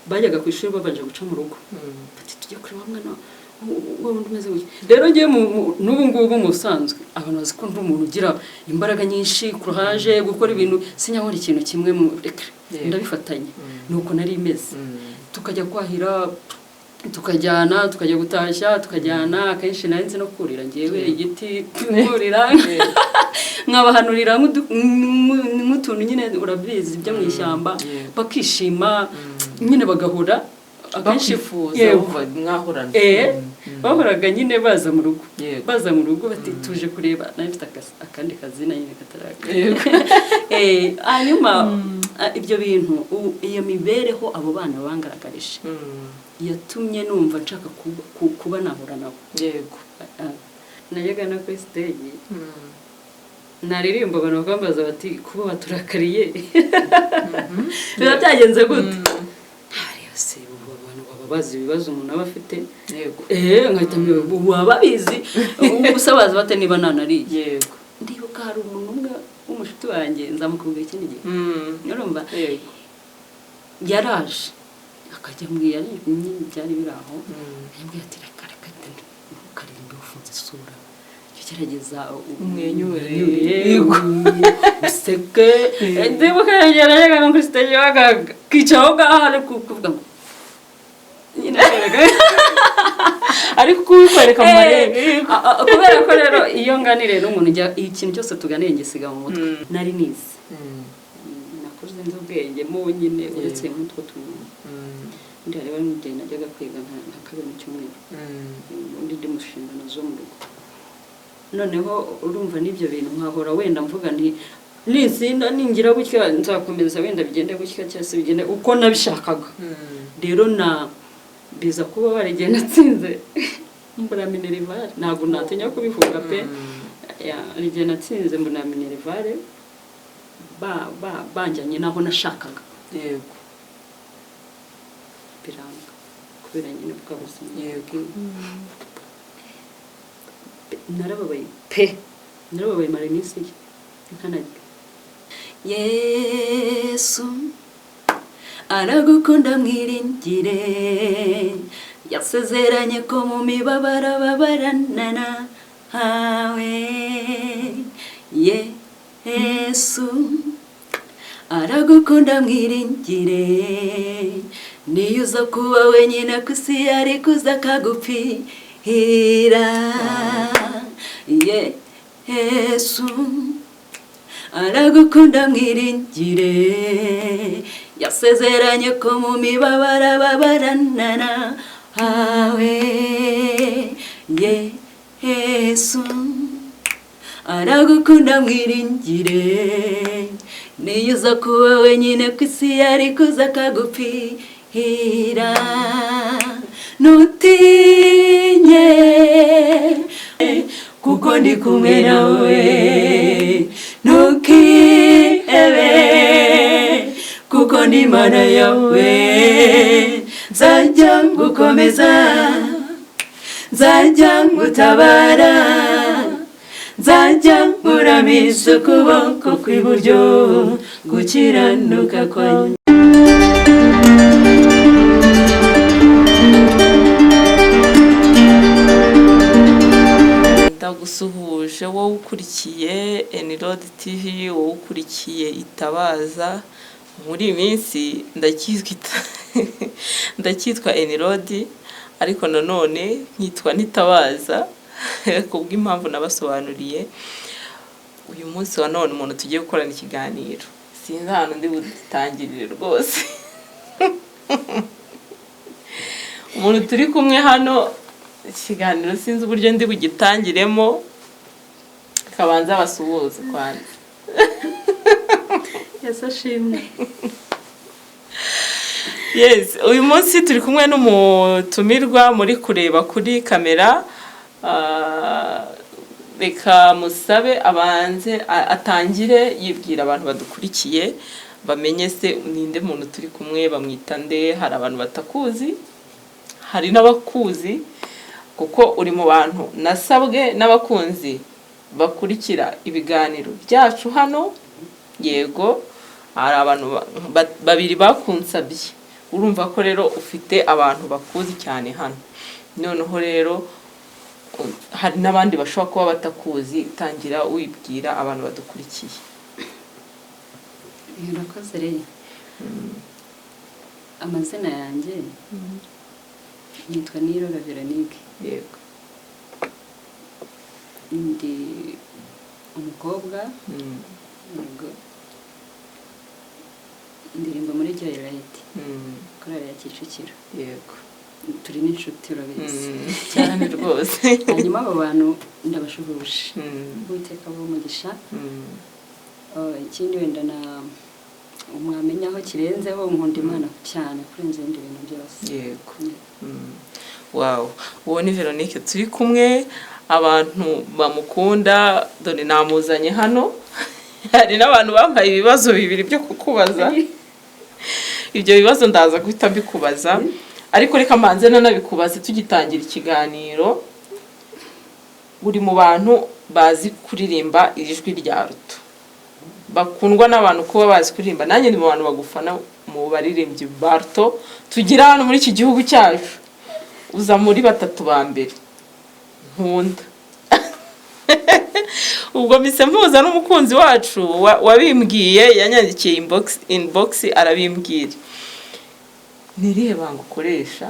Bajyaga ku ishuri babanje guca mu rugo, bati: "Tujye kureba wa mwana wa wundi umeze gutya." Rero ngewe n'ubu ngubu mu busanzwe abantu bazi ko ndi umuntu ugira imbaraga nyinshi, courage, gukora ibintu sinyabona ikintu kimwe mu reka ndabifatanya. Nuko nari imeze. Tukajya kwahira, tukajyana, tukajya gutashya, tukajyana. Akenshi nari nzi no kurira ngewe igiti, kurira nkabahanurira nk'utuntu nyine, urabizi, byo mu ishyamba, bakishima nyine, bagahora akenshi Bakwifuza. Yego. Wumva mwahorana. Bahoraga nyine baza mu rugo, baza mu rugo bati: "Tuje kureba." Nari mfite akandi kazina nyine kataraka. Hanyuma ibyo bintu, iyo mibereho abo bana bangaragarije yatumye numva nshaka kuba nahura nabo. Najyaga no kuri stage naririmba, abantu bakambaza bati: "Kuba waturakariye biba byagenze gute?" Hariya se ubu abantu baba bazi ibibazo umuntu aba afite? Nkahita baba babizi, ubusa bazi bate niba nanariye? Ndibuka hari umuntu umwe w'umushuti wanjye, nzamukubwira ikindi gihe. Urumva, yaraje akajya ambwira nyine, byari biri aho, yambwiye ati: "Reka reka, ntukaririmbe ufunze isura, jya ugerageza Umwenyure. Useke." Ndibuka yageraga no kuri stage, akicara aho ngaho ari kuvuga ngo nyine Ariko kubikwereka mu marebe. Kubera ko rero iyo nganiriye n'umuntu, njya ikintu cyose tuganiye ngisiga mu mutwe. Nari nize, nakoze, nzi ubwenge mo nyine, uretse nk'utwo tuntu. Undi hari n'igihe najyaga kwiga nka kabiri mu cyumweru, ubundi ndi mu nshingano zo mu rugo. Noneho urumva n'ibyo bintu nkahora wenda mvuga nti: "Ninsinda, ningira gutya, nzakomeza, wenda bigende gutya cyangwa se bigende uko nabishakaga." Rero na biza kuba barigihe natsinze mbura minerval, ntabwo natinya kubivuga pe. Ya, hari igihe natsinze mbura minerval, banjyanye n'aho nashakaga, biranga kubera nyine bwa buzima. Narababaye pe, narababaye, mara iminsi nkanarya. Yesu aragukunda, mwiringire. Yasezeranye ko mu mibabaro ababarana nawe. Yesu aragukunda, mwiringire. Niyo uza kuba wenyine ku isi, yari kuza akagupfira. Yesu aragukunda, mwiringire. Yasezeranye ko mu mibabaro ababarana nawe. Yesu aragukunda, mwiringire. Niyo uza kuba wenyine ku isi, yari kuza akagupfira. Ntutinye kuko ndi kumwe nawe, ntukihebe kuko ndi Imana yawe. Nzajya ngukomeza, nzajya ngutabara, nzajya nkuramisha ukuboko kw'iburyo gukiranuka kwanjye. Ndagusuhuje wowe ukurikiye Enirodi TV, wowe ukurikiye Itabaza. Muri iyi minsi ndacyitwa Enirodi, ariko nanone nkitwa n'Itabaza kubw'impamvu nabasobanuriye. Uyu munsi wa none umuntu tugiye gukorana ikiganiro, sinzi ahantu ndi butangirire rwose. Umuntu turi kumwe hano, ikiganiro sinzi uburyo ndi bugitangiremo. Kabanza basuhuze kwanza. Yesu ashimwe. Yes, uyu munsi turi kumwe n'umutumirwa muri kureba kuri kamera. Reka musabe abanze atangire yibwira abantu badukurikiye, bamenye se ninde muntu turi kumwe, bamwita nde. Hari abantu batakuzi, hari n'abakuzi, kuko uri mu bantu nasabwe n'abakunzi bakurikira ibiganiro byacu hano. Yego, hari abantu babiri bakunsabye. Urumva ko rero ufite abantu bakuzi cyane hano. Noneho rero hari n'abandi bashobora kuba batakuzi. Tangira wibwira abantu badukurikiye. Urakoze rero. Amazina yanjye nitwa Nirora Veronique. Ndi umukobwa. Yego, ndirimba muri Joy Light, korali ya Kicukiro. Turi n'inshuti, urabizi. Cyane rwose. Hanyuma abo bantu ndabashuhuje. Uwiteka abahe umugisha. Ikindi wenda na mwamenya aho kirenzeho, nkunda Imana cyane kurenza ibindi bintu byose. Yego. Wow, uwo ni Veronique turi kumwe. Abantu bamukunda, dore namuzanye hano. Hari n'abantu bampaye ibibazo bibiri byo kukubaza. Ibyo bibazo ndaza guhita mbikubaza, ariko reka mbanze nanabikubaze tugitangira ikiganiro. Uri mu bantu bazi kuririmba ijwi rya alto, bakundwa n'abantu kuba bazi kuririmba. Nanjye ndi mu bantu bagufana mu baririmbyi ba alto tugira hano muri iki gihugu cyacu. Uza muri batatu ba mbere nkunda. Ubwo mpise mpuza n'umukunzi wacu wabimbwiye, yanyandikiye inbox arabimbwira. Ni irihe banga ukoresha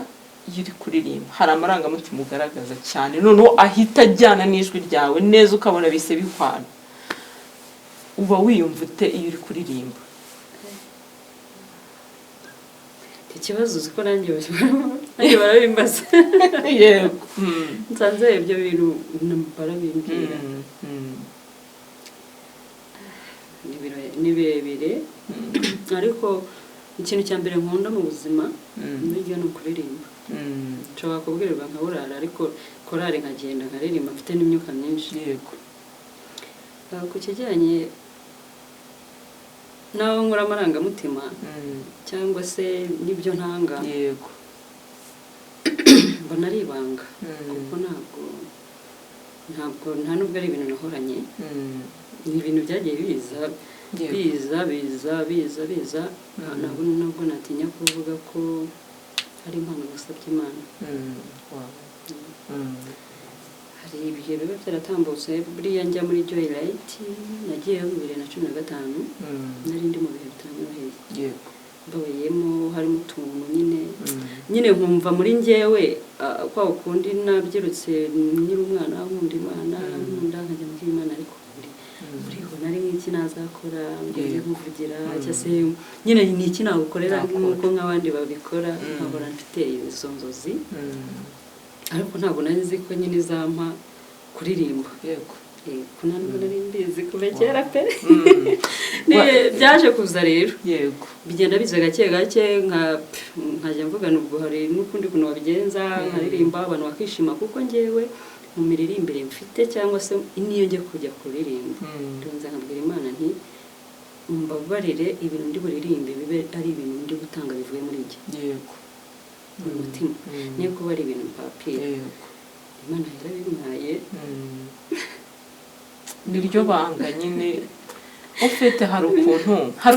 iyo uri kuririmba? Hari amarangamutima ugaragaza cyane, noneho ahita ajyana n'ijwi ryawe neza, ukabona bise bihwana. Uba wiyumva ute iyo uri kuririmba? Icyo kibazo uzi ko nanjye barabimbaza. Yego. Nsanze ibyo bintu barabimbwira. Ni birebire, ariko ikintu cya mbere nkunda mu buzima burya ni ukuririmba. Nshobora kubwirirwa nkaburara, ariko korari nkagenda nkaririmba mfite n'imyuka myinshi. Ku kijyanye n'aho nkura amarangamutima cyangwa se n'ibyo ntanga, mbona ari ibanga, kuko ntabwo nta nubwo ari ibintu nahoranye. Ni ibintu byagiye biza, biza biza biza biza. Ntabwo nubwo natinya kuvuga ko ari impano nasabye Imana. Wow. Hari ibihe biba byaratambutse. Buriya njya muri Joy Light, nagiyeyo 2015. Nari ndi mu bihe bitanyoroheye, mbabayemo, harimo utuntu nyine nyine nkumva muri njyewe, kwa kundi nabyirutse nkiri umwana nkunda Imana, nkunda nkajya muri Imana, ariko buriho nari nk'iki nazakora ngo njye nkuvugira, cyangwa se nyine ni iki nagukorera Nakora. nk'uko nk'abandi babikora. Nkahora mfite izo nzozi, ariko ntabwo nari nzi ko nyine izampa kuririmba. Ko nta nubwo nari mbizi kuva kera pe. Byaje kuza rero, bigenda biza gake gake, nkajya mvugana ubwo hari n'ukundi kuntu wabigenza, nkaririmba abantu bakishima, kuko njyewe mu miririmbire mfite cyangwa se niyo njya kujya kuririmba, ndonza nkabwira Imana nti: "Mbabarire, ibintu ndi buririmbe bibe ari ibintu ndi gutanga bivuye muri njye, mu mutima, niyo kuba ari ibintu mpapira." Imana yarabimpaye. Niryo banga nyine ufite. Hari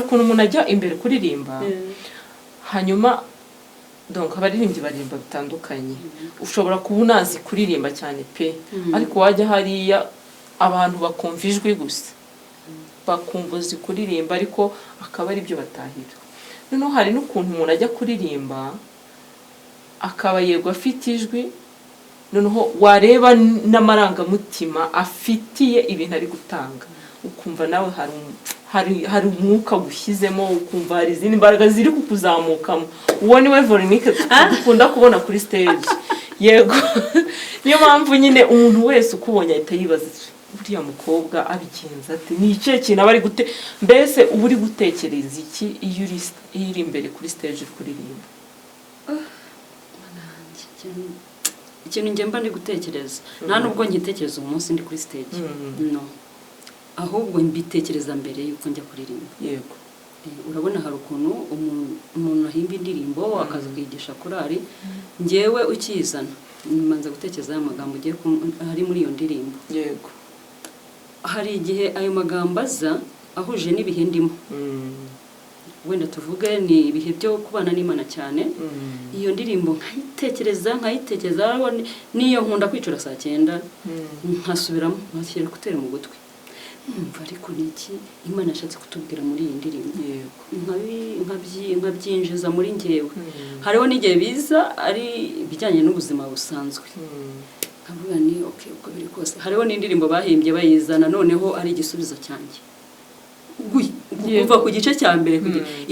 ukuntu umuntu ajya imbere kuririmba, hanyuma donc abaririmbyi baririmba bitandukanye. Ushobora kuba unazi kuririmba cyane pe, ariko wajya hariya abantu bakumva ijwi gusa, bakumva uzi kuririmba, ariko akaba ari byo batahira. Noneho hari n'ukuntu umuntu ajya kuririmba akaba yego afite ijwi, noneho wareba n'amarangamutima afitiye ibintu ari gutanga, ukumva nawe hari umwuka gushyizemo, ukumva hari izindi mbaraga ziri kukuzamukamo. Uwo ni we Veronique dukunda kubona kuri stage. Yego, niyo mpamvu nyine umuntu wese ukubonye ahita yibaza ati, "Uriya mukobwa abigenza ate? Ni ikihe kintu aba ari gute?" Mbese uba uri gutekereza iki iyo uri imbere kuri stage uri kuririmba? Ikintu njye mba ndi gutekereza, nta nubwo ngitekereza umunsi ndi kuri stage, no, ahubwo mbitekereza mbere yuko njya kuririmba. Urabona hari ukuntu umuntu ahimba indirimbo akaza kuyigisha korari. Njyewe ukiyizana mbanza gutekereza aya magambo ugiye ari muri iyo ndirimbo. Hari igihe ayo magambo aza ahuje n'ibihe ndimo. Wenda tuvuge ni ibihe byo kubana n'Imana cyane. Iyo ndirimbo nkayitekereza, nkayitekereza, ariko niyo nkunda kwicura saa 9, nkasubiramo, nkashyira écouteurs mu gutwi, nkumva ariko ni iki Imana yashatse kutubwira muri iyi ndirimbo? Nkabyinjiza muri njyewe. Hariho n'igihe biza ari ibijyanye n'ubuzima busanzwe, nkavuga ni okay, uko biri kose hariho n'indirimbo bahimbye bayizana noneho ari igisubizo cyanjye. Kuva ku gice cya mbere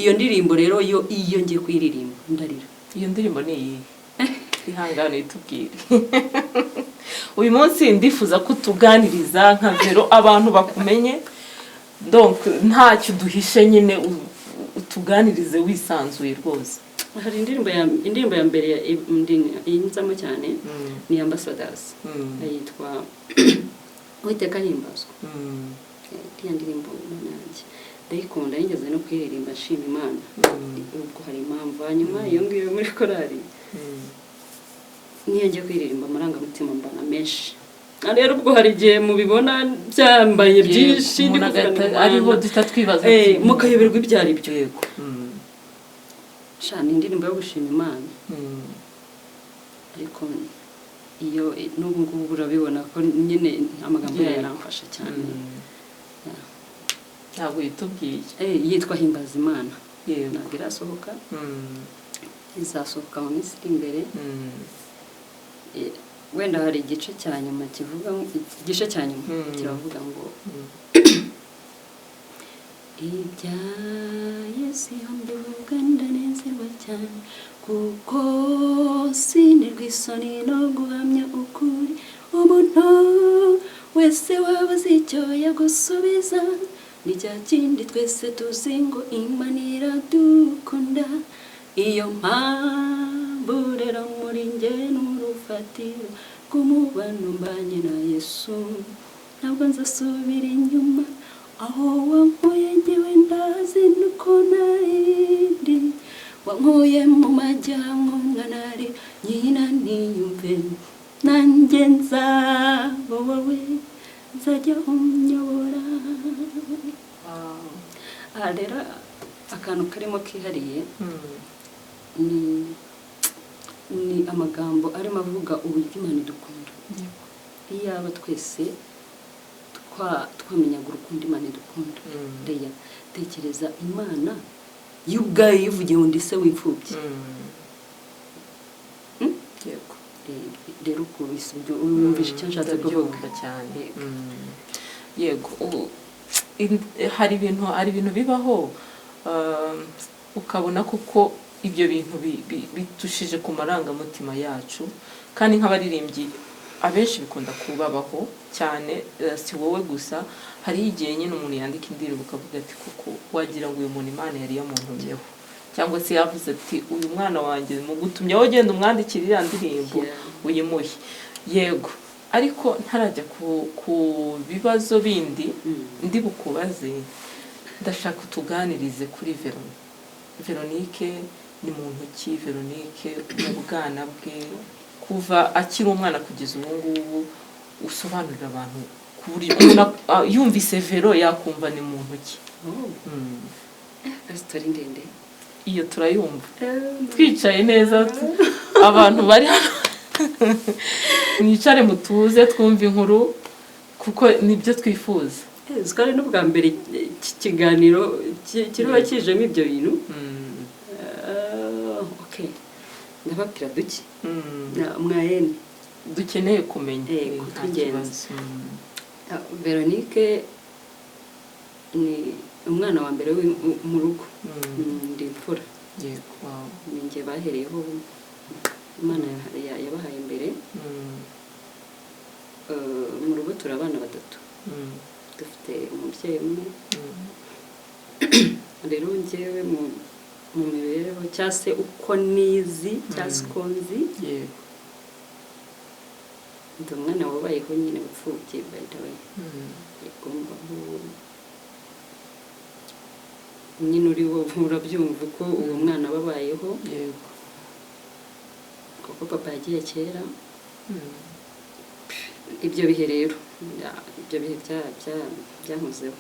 iyo ndirimbo rero yo, iyo ngiye kuyiririmba ndarira. Iyo ndirimbo ni iyi? Ihangane itubwire. Uyu munsi ndifuza ko utuganiriza nka Vero, abantu bakumenye. Donc ntacyo uduhishe nyine, utuganirize wisanzuye rwose. Hari indirimbo ya mbere inzamo cyane, ni Ambassadors, yitwa Uwiteka Himbazwa. Iriya ndirimbo, Imana yanjye, ndayikunda. Nigeze no kuyiririmba nshima Imana. Ubwo hari impamvu. Hanyuma iyo ngiyo muri korali, niyo ngiye kuyiririmba amarangamutima mbana menshi. Ah, rero ubwo hari igihe mubibona byambaye byinshi, ndi Umuntu kuvuga agahita ngo ariho Mana. duhita twibaza Mukayoberwa ibyo ari byo. Yego. Sha, ni indirimbo yo gushima Imana. Ariko iyo n'ubu ngubu urabibona ko nyine amagambo yayo aramfasha cyane. Ntabwo yitubwiye. Yitwa Himbaza Imana. Ntabwo irasohoka. Izasohoka mu minsi iri imbere. Wenda hari igice cya nyuma kivuga, igice cya nyuma kiravuga ngo: "Ibya Yesu iyo mbivuga ndanezerwa cyane, kuko sinterwa isoni no guhamya ukuri. Umuntu wese wabuze icyo yagusubiza, ni cya kindi twese tuzi ngo Imana iradukunda. Iyo mpamvu rero muri njye n'urufatiro rw'umubano mbanye na Yesu. Ntabwo nzasubira inyuma. Aho wankuye njyewe ndazi nuko narindi. Wankuye mu majyankunga nari nyina niyumve. Nanjye nzaba wowe, nzajya unyobora." Aha rero akantu karimo kihariye ni amagambo arimo avuga uburyo Imana idukunda. Iyaba twese twamenyaga urukundo Imana idukunda. Reya, tekereza Imana yo ubwayo yivugiye ngo ndi se w'imfubyi. Yego. Rero ubwo wumvishe icyo nshatse kuvuga. Ndabyumva cyane. Yego. Yego, hari ibintu bibaho, ukabona koko ibyo bintu bitushije ku marangamutima yacu. Kandi nk'abaririmbyi abenshi bikunda kubabaho cyane, si wowe gusa. Hariho igihe nyine umuntu yandika indirimbo ukavuga ati koko wagira ngo uyu muntu Imana yari yamuntumyeho, cyangwa se yavuze ati uyu mwana wanjye mugutumyeho, genda umwandikire iriya ndirimbo, uyimuhe. Yego, ariko ntarajya ku bibazo bindi ndi bukubaze, ndashaka utuganirize kuri Veronique. Ni muntu ki Veronique mu bwana bwe, kuva akiri umwana kugeza ubu ngubu? Usobanurira abantu ku buryo umuntu yumvise Vero yakumva ni muntu ki. Oh, story ndende. Iyo turayumva twicaye neza, abantu bari hano mwicare mutuze twumve inkuru, kuko nibyo twifuza. Uziko ari n'ubwa mbere iki kiganiro kiriho kijemo ibyo bintu. Okay, ndababwira duke. Mwayene. Dukeneye kumenya. Yego, nta tw'ingenzi. kibazo. Veronique ni umwana wa mbere mu rugo. Ndi imfura. Yego, wow. Ni njye bahereyeho, Imana yabahaye imbere. Mu rugo turi abana batatu. Dufite umubyeyi umwe. Rero njyewe mu mibereho, cyangwa se uko nizi, cyangwa se uko nzi, ndi umwana wabayeho nyine upfubye, by the way. Yego, mbaho nyine uri wo urabyumva uko uwo mwana aba abayeho, kuko papa yagiye kera. Ibyo bihe rero, ibyo bihe byankozeho.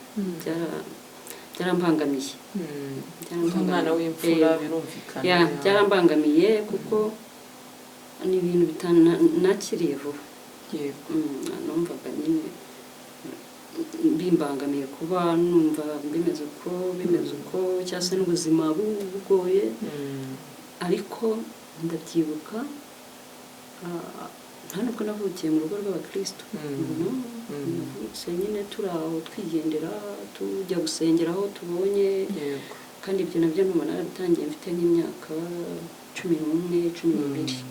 Byarambangamiye. Nk'umwana w'imfura, birumvikana. Ya, byarambangamiye kuko ni ibintu nakiriye vuba. Numvaga nyine bimbangamiye kuba numva bimeze uko cyangwa se n'ubuzima bugoye. Ariko ndabyibuka, nta nubwo navukiye mu rugo rw'abakristo. No, navutse nyine turi aho twigendera, tujya gusengera aho tubonye. Kandi ibyo nabyo numva narabitangiye mfite nk'imyaka 11, 12.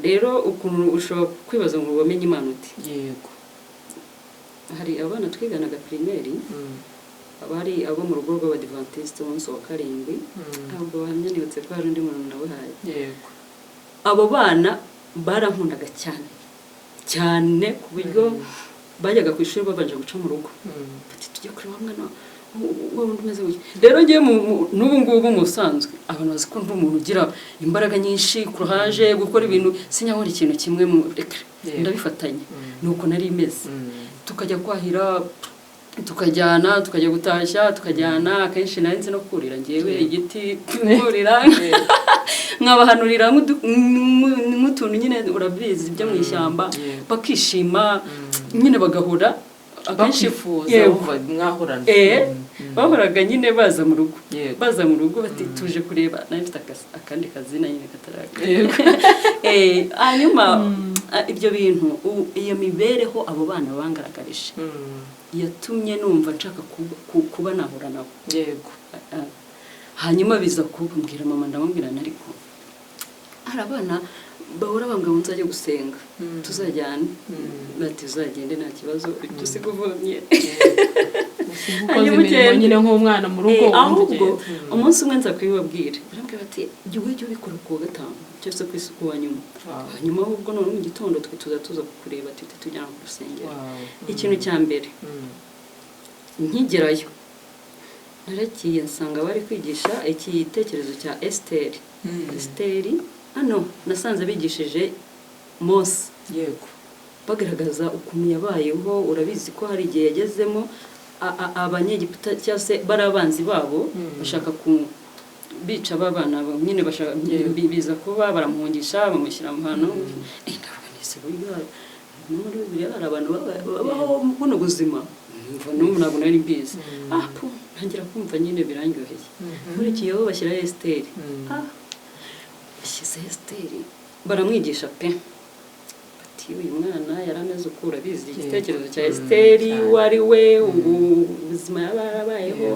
Rero ukuntu ushobora kwibaza ngo wamenye Imana uti? Hari abana twiganaga primaire, bari abo mu rugo rw'Abadivantisite umunsi wa karindwi. Ntabwo bahamya, nibutse ko hari undi muntu nabuhaye. Abo bana barankundaga cyane cyane, ku buryo bajyaga ku ishuri babanje guca mu rugo, bati: "Tujye kureba wa mwana wa wundi umeze gutya." Rero ngewe n'ubu ngubu mu busanzwe abantu bazi ko ndi umuntu ugira imbaraga nyinshi, courage, gukora ibintu sinyabona ikintu kimwe mu reka ndabifatanya. Ni uko nari imeze. Tukajya kwahira tukajyana, tukajya gutashya tukajyana. Akenshi nari nzi no kurira ngewe igiti, kurira nkabahanurira nk'utuntu nyine, urabizi byo mu ishyamba. Bakishima nyine, bagahora akenshi Bakwifuza. Yego. Wumva mwahorana. Bahoraga nyine baza mu rugo, baza mu rugo bati: "Tuje kureba." Nari mfite akandi kazina nyine kataraka. Hanyuma ibyo bintu, iyo mibereho abo bana bangaragarije yatumye numva nshaka kuba nahura nabo. Hanyuma biza kumbwira mama, ndamubwira nti: "Ariko hari abana bahora bambwira ngo nzajye gusenga, tuzajyane." Bati: "Uzagende, nta kibazo, ibyo usiga uvomye." Usiga ukoze Hanyuma imirimo ugende. nyine nk'umwana mu rugo, ubundi Ahubwo ugende. Umunsi umwe nza kubibabwira, barambwira bati: "Jya ujye ubikora ku wa gatanu cyangwa se ku isuku wa nyuma." Hanyuma ahubwo none mu gitondo twe tuza tuza kukureba, tuhite tujyana ku rusengero. Ikintu cya mbere, nkigerayo naragiye nsanga bari kwigisha igitekerezo cya Esiteri. Esiteri hano nasanze bigishije Mose, bagaragaza ukuntu yabayeho. Urabizi ko hari igihe yagezemo Abanyegiputa cyangwa se bari abanzi babo, bashaka ku bica ba bana nyine bashaka biza kuba baramuhungisha, bamushyira mu hantu. Ndavuga nti: "Ese burya no muri Bibiliya hari abantu babaho buno buzima?" Mva n'ubu ntabwo nari mbizi. Pu ntangira kumva nyine birandyoheye. Nkurikiyeho bashyiraho Esiteri. Bashyize Esiteri, baramwigisha pe, bati: "Uyu mwana yari ameze uko." Urabizi igitekerezo cya Esiteri, uwo ari we, ubu ubuzima yaba yarabayeho.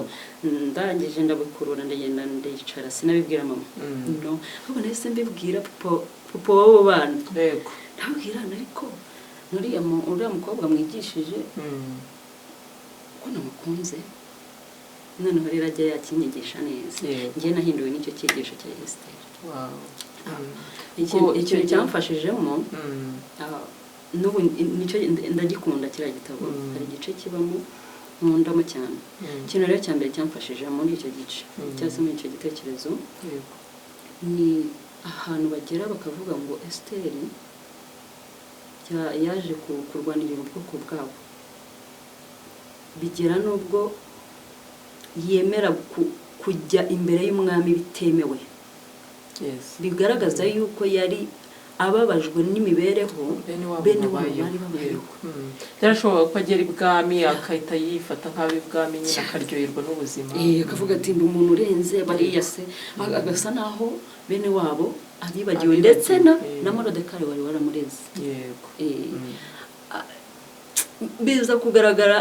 Ndangije ndabikurura, ndagenda ndicara, sinabibwira mama, no, ahubwo nahise mbibwira papa, papa w'abo bana. Ndababwira: "Ariko uriya mukobwa mwigishije, ko namukunze, noneho rero ajya yakinyigisha neza." Njye nahinduwe n'icyo cyigisho cya Esiteri. Ubwo icyo Ikintu cyamfashijemo, n'ubu nicyo ndagikunda kiriya gitabo. Hari igice kibamo nkundamo cyane. Ikintu rero cya mbere cyamfashije muri icyo gice, cyangwa se muri icyo gitekerezo, ni ahantu bagera bakavuga ngo Esiteri yaje kurwanirira ubwoko bwabo, bigera n'ubwo yemera kujya imbere y'umwami bitemewe. Bigaragaza yuko yari ababajwe n'imibereho bene wabo bene wabo babayeho. bari babayeho. Byarashoboka ko agera ibwami akahita yifata nk'ab'ibwami nyine, akaryoherwa n'ubuzima. Akavuga ati: "Ndi umuntu urenze bariya se," agasa naho bene wabo abibagiwe, Abibagiwe, ndetse na Morodekayi wari waramureze. Biza kugaragara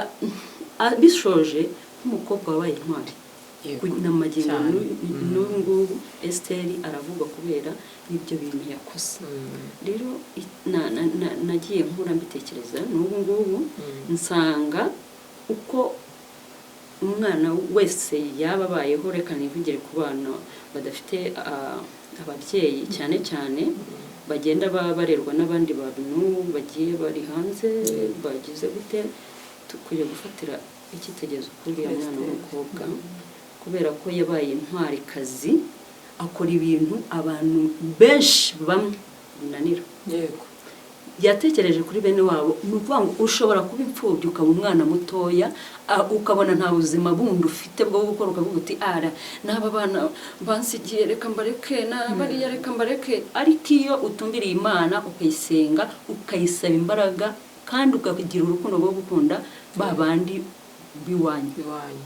bishoje nk'umukobwa wabaye intwari. Na magingo n'ubu ngubu Esiteri aravugwa kubera ibyo bintu yakoze. Rero nagiye nkura mbitekereza n'ubu ngubu, nsanga uko umwana wese yaba abayeho, reka nivugire ku bana badafite ababyeyi cyane cyane, bagenda baba barerwa n'abandi bantu bagiye bari hanze, bagize gute, dukwiye gufatira icyitegererezo kuri uriya mwana Esiteri. w'umukobwa, kubera ko yabaye intwarikazi, akora ibintu abantu benshi bamwe binanira. Yatekereje kuri bene wabo. Ni ukuvuga ngo ushobora kuba imfubyi, ukaba umwana mutoya, ukabona nta buzima bundi ufite bwo gukora, ukavuga uti: "Ara n'aba bana bansigiye, reka mbareke, na bariya reka mbareke." Ariko iyo utumbiriye Imana, ukayisenga, ukayisaba imbaraga, kandi ukagira urukundo rwo gukunda ba bandi b'iwanyu, iwanyu.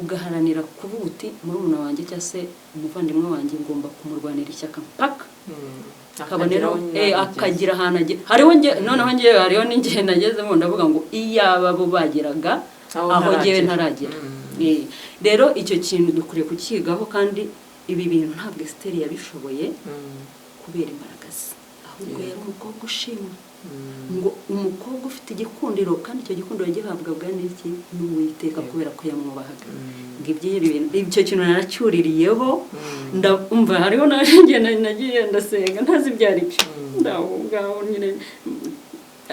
Ugaharanira kuvuga uti: "Murumuna wanjye cyangwa se umuvandimwe wanjye ngomba kumurwanira ishyaka mpaka kabonero akagira ahantu agera." Hariho nge noneho ngewe, hariho n'igihe nagezemo ndavuga ngo iyaba bo bageraga aho aho ngewe ntaragera. ntaragera. Rero icyo kintu dukwiriye kukigaho, kandi ibi bintu ntabwo Esiteri yabishoboye kubera imbaraga ze, ahubwo yari umukobwa ushimwa, ngo umukobwa ufite igikundiro, kandi icyo gikundiro yagihabwaga n'iki? N'Uwiteka, kubera ko yamwubahaga. Ngo ibyo bintu, icyo kintu naracyuririyeho, ndumva hariho nanjye nagiye ndasenga ntazi ibyo ari byo, ndaho ngaho nyine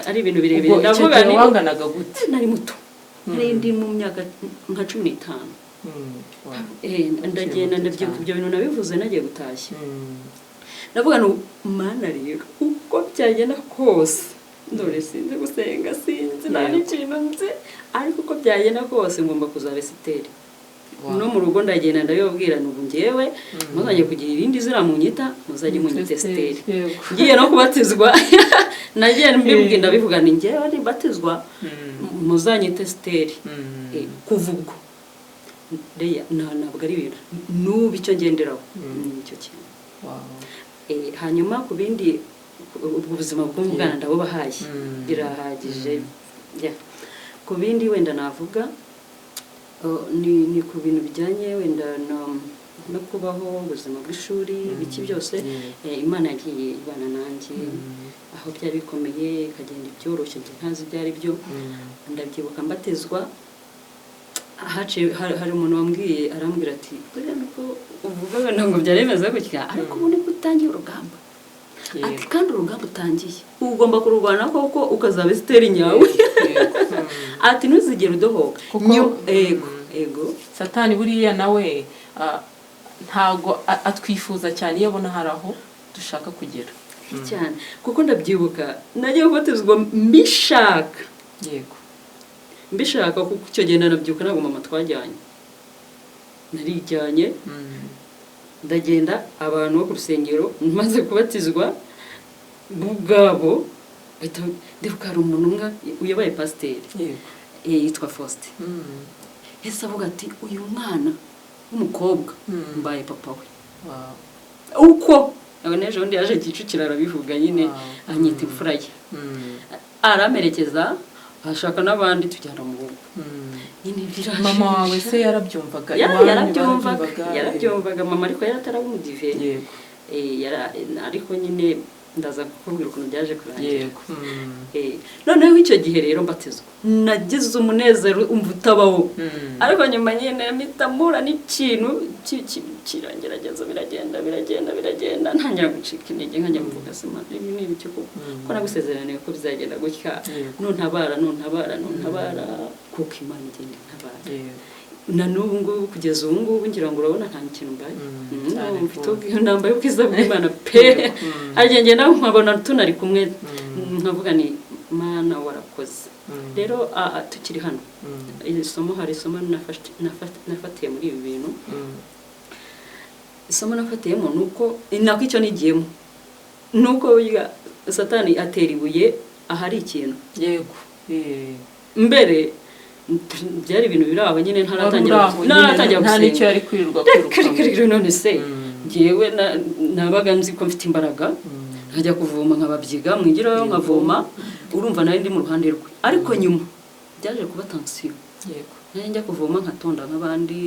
ari ibintu birebire. Ubwo icyo Ndavuga gihe ni wanganaga gute? Nari muto, nari ndi mu myaka nka 15. Ndagenda muto ndabyibuka cyane. Ibyo bintu nabivuze nagiye gutashya, ndavuga ngo: "Mana, rero uko byagenda kose, dore sinzi gusenga, sinzi nta n'ikintu nzi, ariko uko byagenda kose ngomba kuzaba Esiteri." No mu rugo ndagenda ndabibabwira: "Ubu ngewe muzajye kugira irindi zina munyita, muzajye munyita Esiteri." Ngiye no kubatizwa, nagiye mbibwira, ndabivuga ni ngewe nibatizwa muzanyite Esiteri. Kuva ubwo reya ntabwo ari ibintu, n'ubu icyo ngenderaho ni icyo kintu. Hanyuma ku bindi, ubwo buzima bw'umwana ndabubahaye, birahagije. Yeah. Ku bindi wenda navuga, ni ku bintu bijyanye wenda no kubaho ubuzima bw'ishuri, biki byose. Imana yagiye ibana nanjye aho byari bikomeye, ikagenda ibyoroshye njye ntazi ibyo ari byo. Ndabyibuka mbatizwa, haciye hari umuntu wambwiye, arambwira ati: "Buriya nuko uvuga wenda ngo byari bimeze gutya, ariko ubu nibwo utangiye urugamba." Ati: "Kandi urugamba utangiye ugomba kururwana koko, ukazaba Esiteri nyawe." Ati: "Ntuzigere udohoka." Ego, ego. Satani buriya nawe ntago atwifuza cyane iyo abona hari aho dushaka kugera. Cyane, kuko ndabyibuka nagiye kubatizwa mbishaka, mbishaka, kuko icyo gihe nanabyuka, ntabwo mama twajyanye, narijyanye. Ndagenda, abantu bo ku rusengero maze kubatizwa bo ubwabo ndibuka hari umuntu umwe uyoboye, pasiteri, yitwa Faustin, ese avuga ati: "Uyu mwana w'umukobwa mbaye papa we." Uko n'ejo bundi yaje Kicukiro arabivuga nyine, anyita imfura ye, aramperekeza, ashaka n'abandi tujyana mu rugo nyine birashimisha. Mama wawe se yarabyumvaga? Iwanyu Yarabyumvaga. barabyumvaga? Yarabyumvaga mama, ariko yari ataraba umudive. Ariko nyine ndaza kukubwira ukuntu byaje kurangira. Noneho icyo gihe rero mbatizwa nagize umunezero umva utabaho, ariko nyuma nyine mpita mpura n'ikintu kirangerageza, biragenda biragenda biragenda, ntangira gucika intege, nkajya mvuga: "Sima ibi ni ibiki koko? Ko nagusezeraniye ko bizagenda gutya, nuntabara, nuntabara, nuntabara." Kuko Imana igenda intabara na n'ubu ngubu, kugeza ubu ngubu, ngira ngo urabona nta kintu mbaye. Cyane mfite rwose. Nambaye ubwiza bw'Imana pe. Hari igihe ngenda nkabona tunari kumwe, nkavuga ni: "Mana, warakoze." Rero tukiri hano, iri somo, hari isomo nafatiye muri ibi bintu. Isomo nafatiyemo ni uko nako icyo nigiyemo ni uko burya Satani atera ibuye ahari ikintu. Mbere byari ibintu biri aho nyine, ntaratangira Wari uri aho nyine, ntaratangira nta n'icyo gusenga. yari kwirirwa Reka kwirukamo. Reka reka, none se ngewe nabaga nzi ko mfite imbaraga, nkajya kuvoma nkababyiga mwigirayo, nkavoma, urumva nari ndi mu ruhande rwe. Ariko nyuma byaje kuba tension. Nari njya kuvoma nkatonda nk'abandi,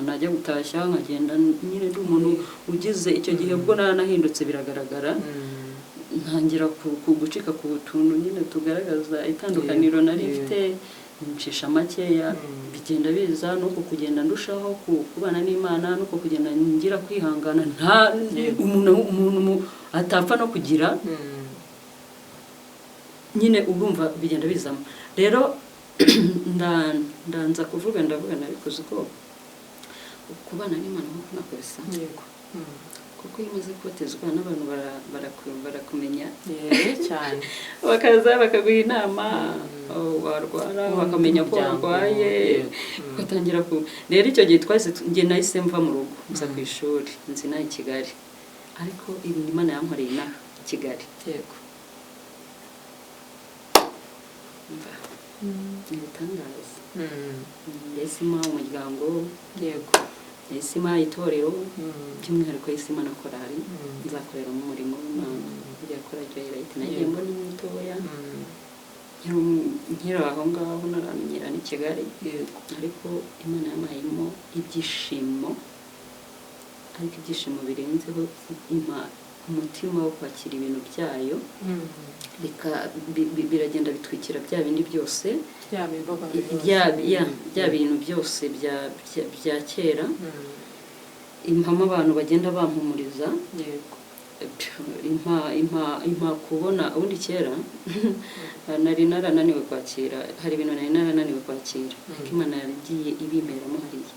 najya gutashya nkagenda nyine ndi umuntu ugize icyo gihe, ubwo naranahindutse biragaragara, ntangira gucika ku tuntu nyine tugaragaza itandukaniro nari mfite, ncisha makeya. Bigenda biza nuko kugenda ndushaho kubana n'Imana, nuko kugenda ngira kwihangana nta umuntu atapfa no kugira nyine, urumva bigenda bizamo. Rero ndanza kuvuga, ndavuga nabikoze uko kubana n'Imana nk'uko nako bisa. Kuko iyo umaze kubatizwa n'abantu barakumenya. Cyane. Bakaza bakaguha inama, warwara bakamenya ko Umuryango, warwaye. Ugatangira ku rero icyo gihe twahise njye nahise mva mu rugo, nza ku ishuri, nzi inaha i Kigali, ariko ibintu Imana yankoreye inaha i Kigali, mva, ni ibitangaza. Yahise impa umuryango, yahise impa itorero, by'umwihariko yahise impa na korali nzakoreramo umurimo w'Imana, rya korali Joyride nagiye mbona mutoya, nkiri aho ngaho ntaramenyera n'i Kigali. Ariko Imana yampayemo ibyishimo, ariko ibyishimo birenzeho, impa umutima wo kwakira ibintu byayo, biragenda bitwikira bya bindi byose, Ya mibabaro yose. Bya bintu byose bya kera. Impamo abantu bagenda bampumuriza, impa kubona ubundi kera nari narananiwe kwakira, hari ibintu nari narananiwe kwakira, ariko Imana yagiye ibimperamo hariya.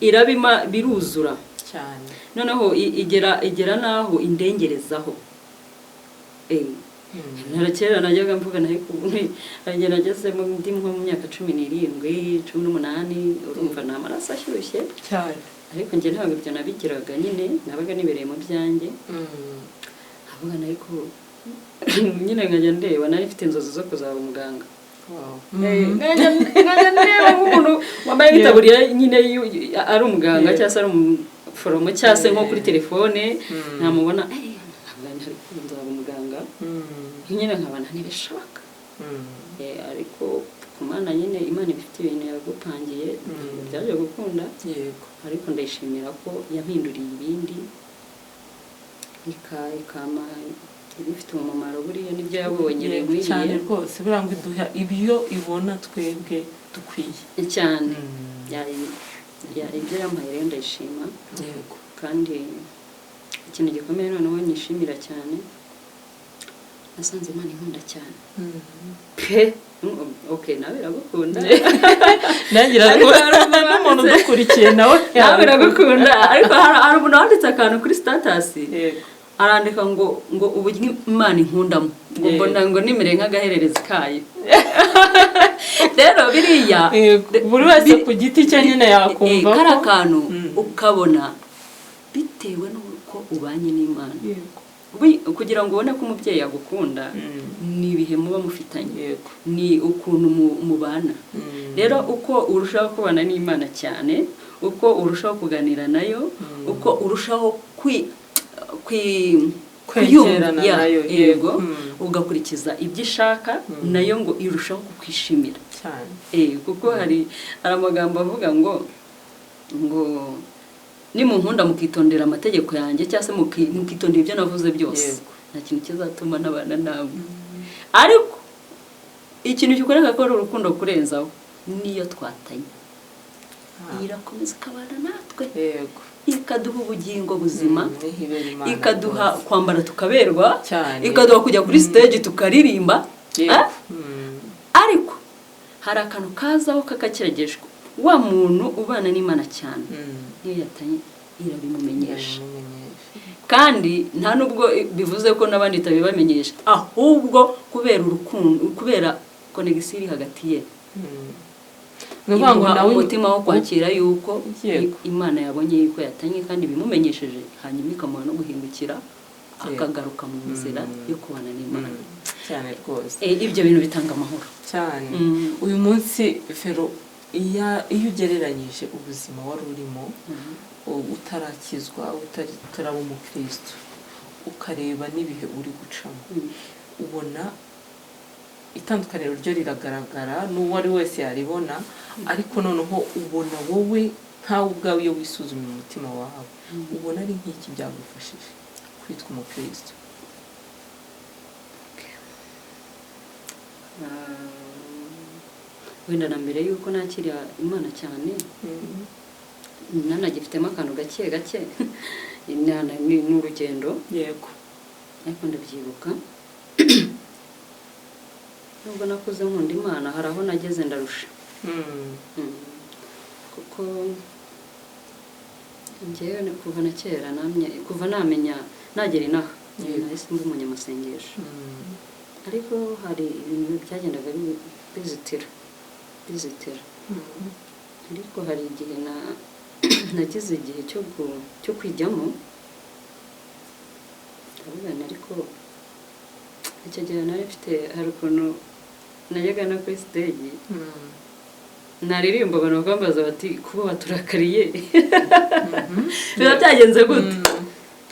Irabima biruzura. Noneho igera n'aho indengerezaho. Kera najyaga mvuga nayo ubu nagezemo ndi nko mu myaka 17, 18, urumva ni amaraso ashyushye. Ariko njye ntabwo ibyo nabigiraga nyine, nabaga nibereye mu byanjye. Avuga ariko nyine nkajya ndeba, nari mfite inzozi zo kuzaba umuganga. Nkajya ndeba nk'umuntu wambaye nk'itaburiya nyine ari umuganga cyangwa se ari umuforomo cyangwa se nko kuri telefone namubona, nkavuga nti ariko nzaba umuganga. Nyine nkabona ntibishoboka. Ariko ku Mana nyine, Imana iba ifite ibintu yagupangiye, ntabwo byaje gukunda. Ariko ndayishimira ko yampinduriye ibindi, ikampa ibifite umumaro, buriya nibyo yabonye Yego, cyane binkwiriye. Rwose buriya ngo iduha ibyo ibona twebwe dukwiye. Cyane. Ibyo yampaye rero ndayishima. Kandi ikintu gikomeye noneho nyishimira cyane, nasanze Imana inkunda cyane pe. Okay, nawe iragukunda. Nanjye Ariko hari umuntu n'umuntu wanditse- udukurikiye nawe. Nawe iragukunda, ariko hari umuntu wanditse akantu kuri status, arandika ngo uburyo Imana inkundamo, ngo mbona ngo nimere nk'agahererezi kayo. Rero biriya Buri wese ku giti cye nyine yakumva kariya ko kantu ukabona bitewe n'uko ubanye n'Imana. Kugira ngo ubone ko umubyeyi agukunda, ni ibihe muba mufitanye, ni ukuntu mubana. Rero uko urushaho kubana n'Imana cyane, uko urushaho kuganira nayo, uko urushaho kwi Kwegerana kuyumva, nayo, yego, ugakurikiza ibyo ishaka, nayo ngo irushaho kukwishimira. Kuko hari amagambo avuga ngo nimunkunda mukitondera amategeko yanjye, cyangwa se mukitondera ibyo navuze byose, nta kintu kizatuma nabana namwe. Ariko ikintu kikwereka ko ari urukundo kurenzaho, niyo twatanye irakomeza ikabana natwe, ikaduha ubugingo buzima, Niho ibera Imana ikaduha rwose. kwambara tukaberwa, ikaduha kujya kuri stage tukaririmba. Ah? Ariko hari akantu kazaho kakakerageshwa, wa muntu ubana n'Imana cyane, niyo yatanye irabimumenyesha. Irabimumenyesha. Kandi nta nubwo bivuze ko n'abandi itabibamenyesha, ahubwo kubera urukundo, kubera connexion iri hagati ye, Ni ukuvuga ngo imuha nawe umutima wo kwakira yuko Imana yabonye yuko yatanye kandi ibimumenyesheje, hanyuma ikamuha no guhindukira, akagaruka mu nzira yo kubana n'Imana. Cyane rwose. Ibyo bintu bitanga amahoro. Cyane. Uyu munsi Vero, iyo ugereranyije ubuzima wari urimo utarakizwa, utaraba umukristo, ukareba n'ibihe uri gucamo, ubona itandukaniro ryo riragaragara, n'uwo ari wese yaribona. Ariko noneho ubona wowe nkawe ubwawe, iyo wisuzumye umutima wawe, ubona ari nk'iki byagufashije kwitwa umukristo? Ah, wenda na mbere y'uko nakira Imana cyane, nanagifitemo akantu gake gake, ni urugendo. Ariko ndabyibuka, nubwo nakuze nkunda Imana, hari aho nageze ndarusha. Kuko Njyewe kuva na kera namye, kuva namenya nagera inaha, nahise mba umunyamasengesho. Ariko hari ibintu byagendaga bizitira bizitira, ariko hari igihe nagize igihe cyo kwijyamo, ndavuga nti ariko icyo gihe nari mfite, hari ukuntu najyaga no kuri stage naririmba, abantu bakambaza bati: "Kuba waturakariye biba byagenze gute?"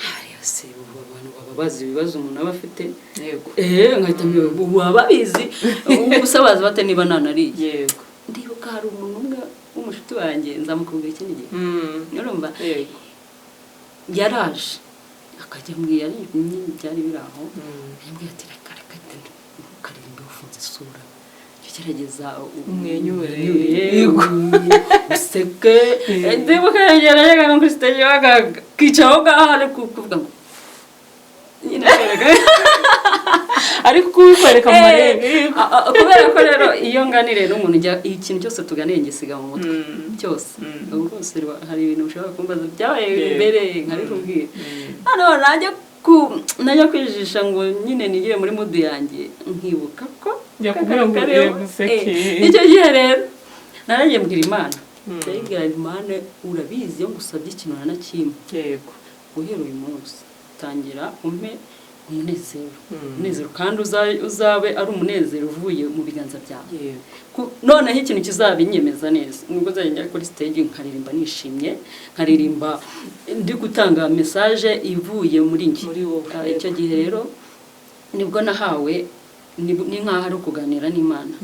Hariya se ubu abantu baba bazi ibibazo umuntu aba afite? Nkahita mbiba, ubu baba babizi, ubu se bazi bate niba nanariye? Ndibuka hari umuntu umwe w'umushuti wanjye, nzamukubwira ikindi gihe. Urumva, yaraje akajya ambwira, nyine byari biri aho, yambwiye ati: "Reka reka, ntukaririmbe ufunze isura, jya ugerageza Umwenyure. umwenyure, useke." Ndibuka yageraga no kuri stage, akicara aho ngaho ari kuvuga ngo nyine agaragara Ariko kubikwereka mu marebe. Kubera ko rero iyo nganiriye n'umuntu, njya ikintu cyose tuganiye ngisiga mu mutwe cyose. Ubu rwose hari ibintu ushobora kumbaza byabaye mbere nkabikubwira, noneho najya kwijijisha ngo nyine nigire muri mood yanjye, nkibuka ko Yakubwira ngo kareba. yego, useke. Icyo gihe rero naragiye mbwira Imana, ndayibwira: "Imana, urabizi, iyo ngusabye ikintu na kimwe, guhera uyu munsi tangira umpe umunezero, umunezero kandi uzabe ari umunezero uvuye mu biganza byawe." Noneho ikintu kizabinyemeza neza nubwo nzajya njya kuri stage nkaririmba nishimye, nkaririmba ndi gutanga message ivuye muri njye. Muri wowe. Icyo gihe rero nibwo nahawe, ni nk'aho ari ukuganira n'Imana.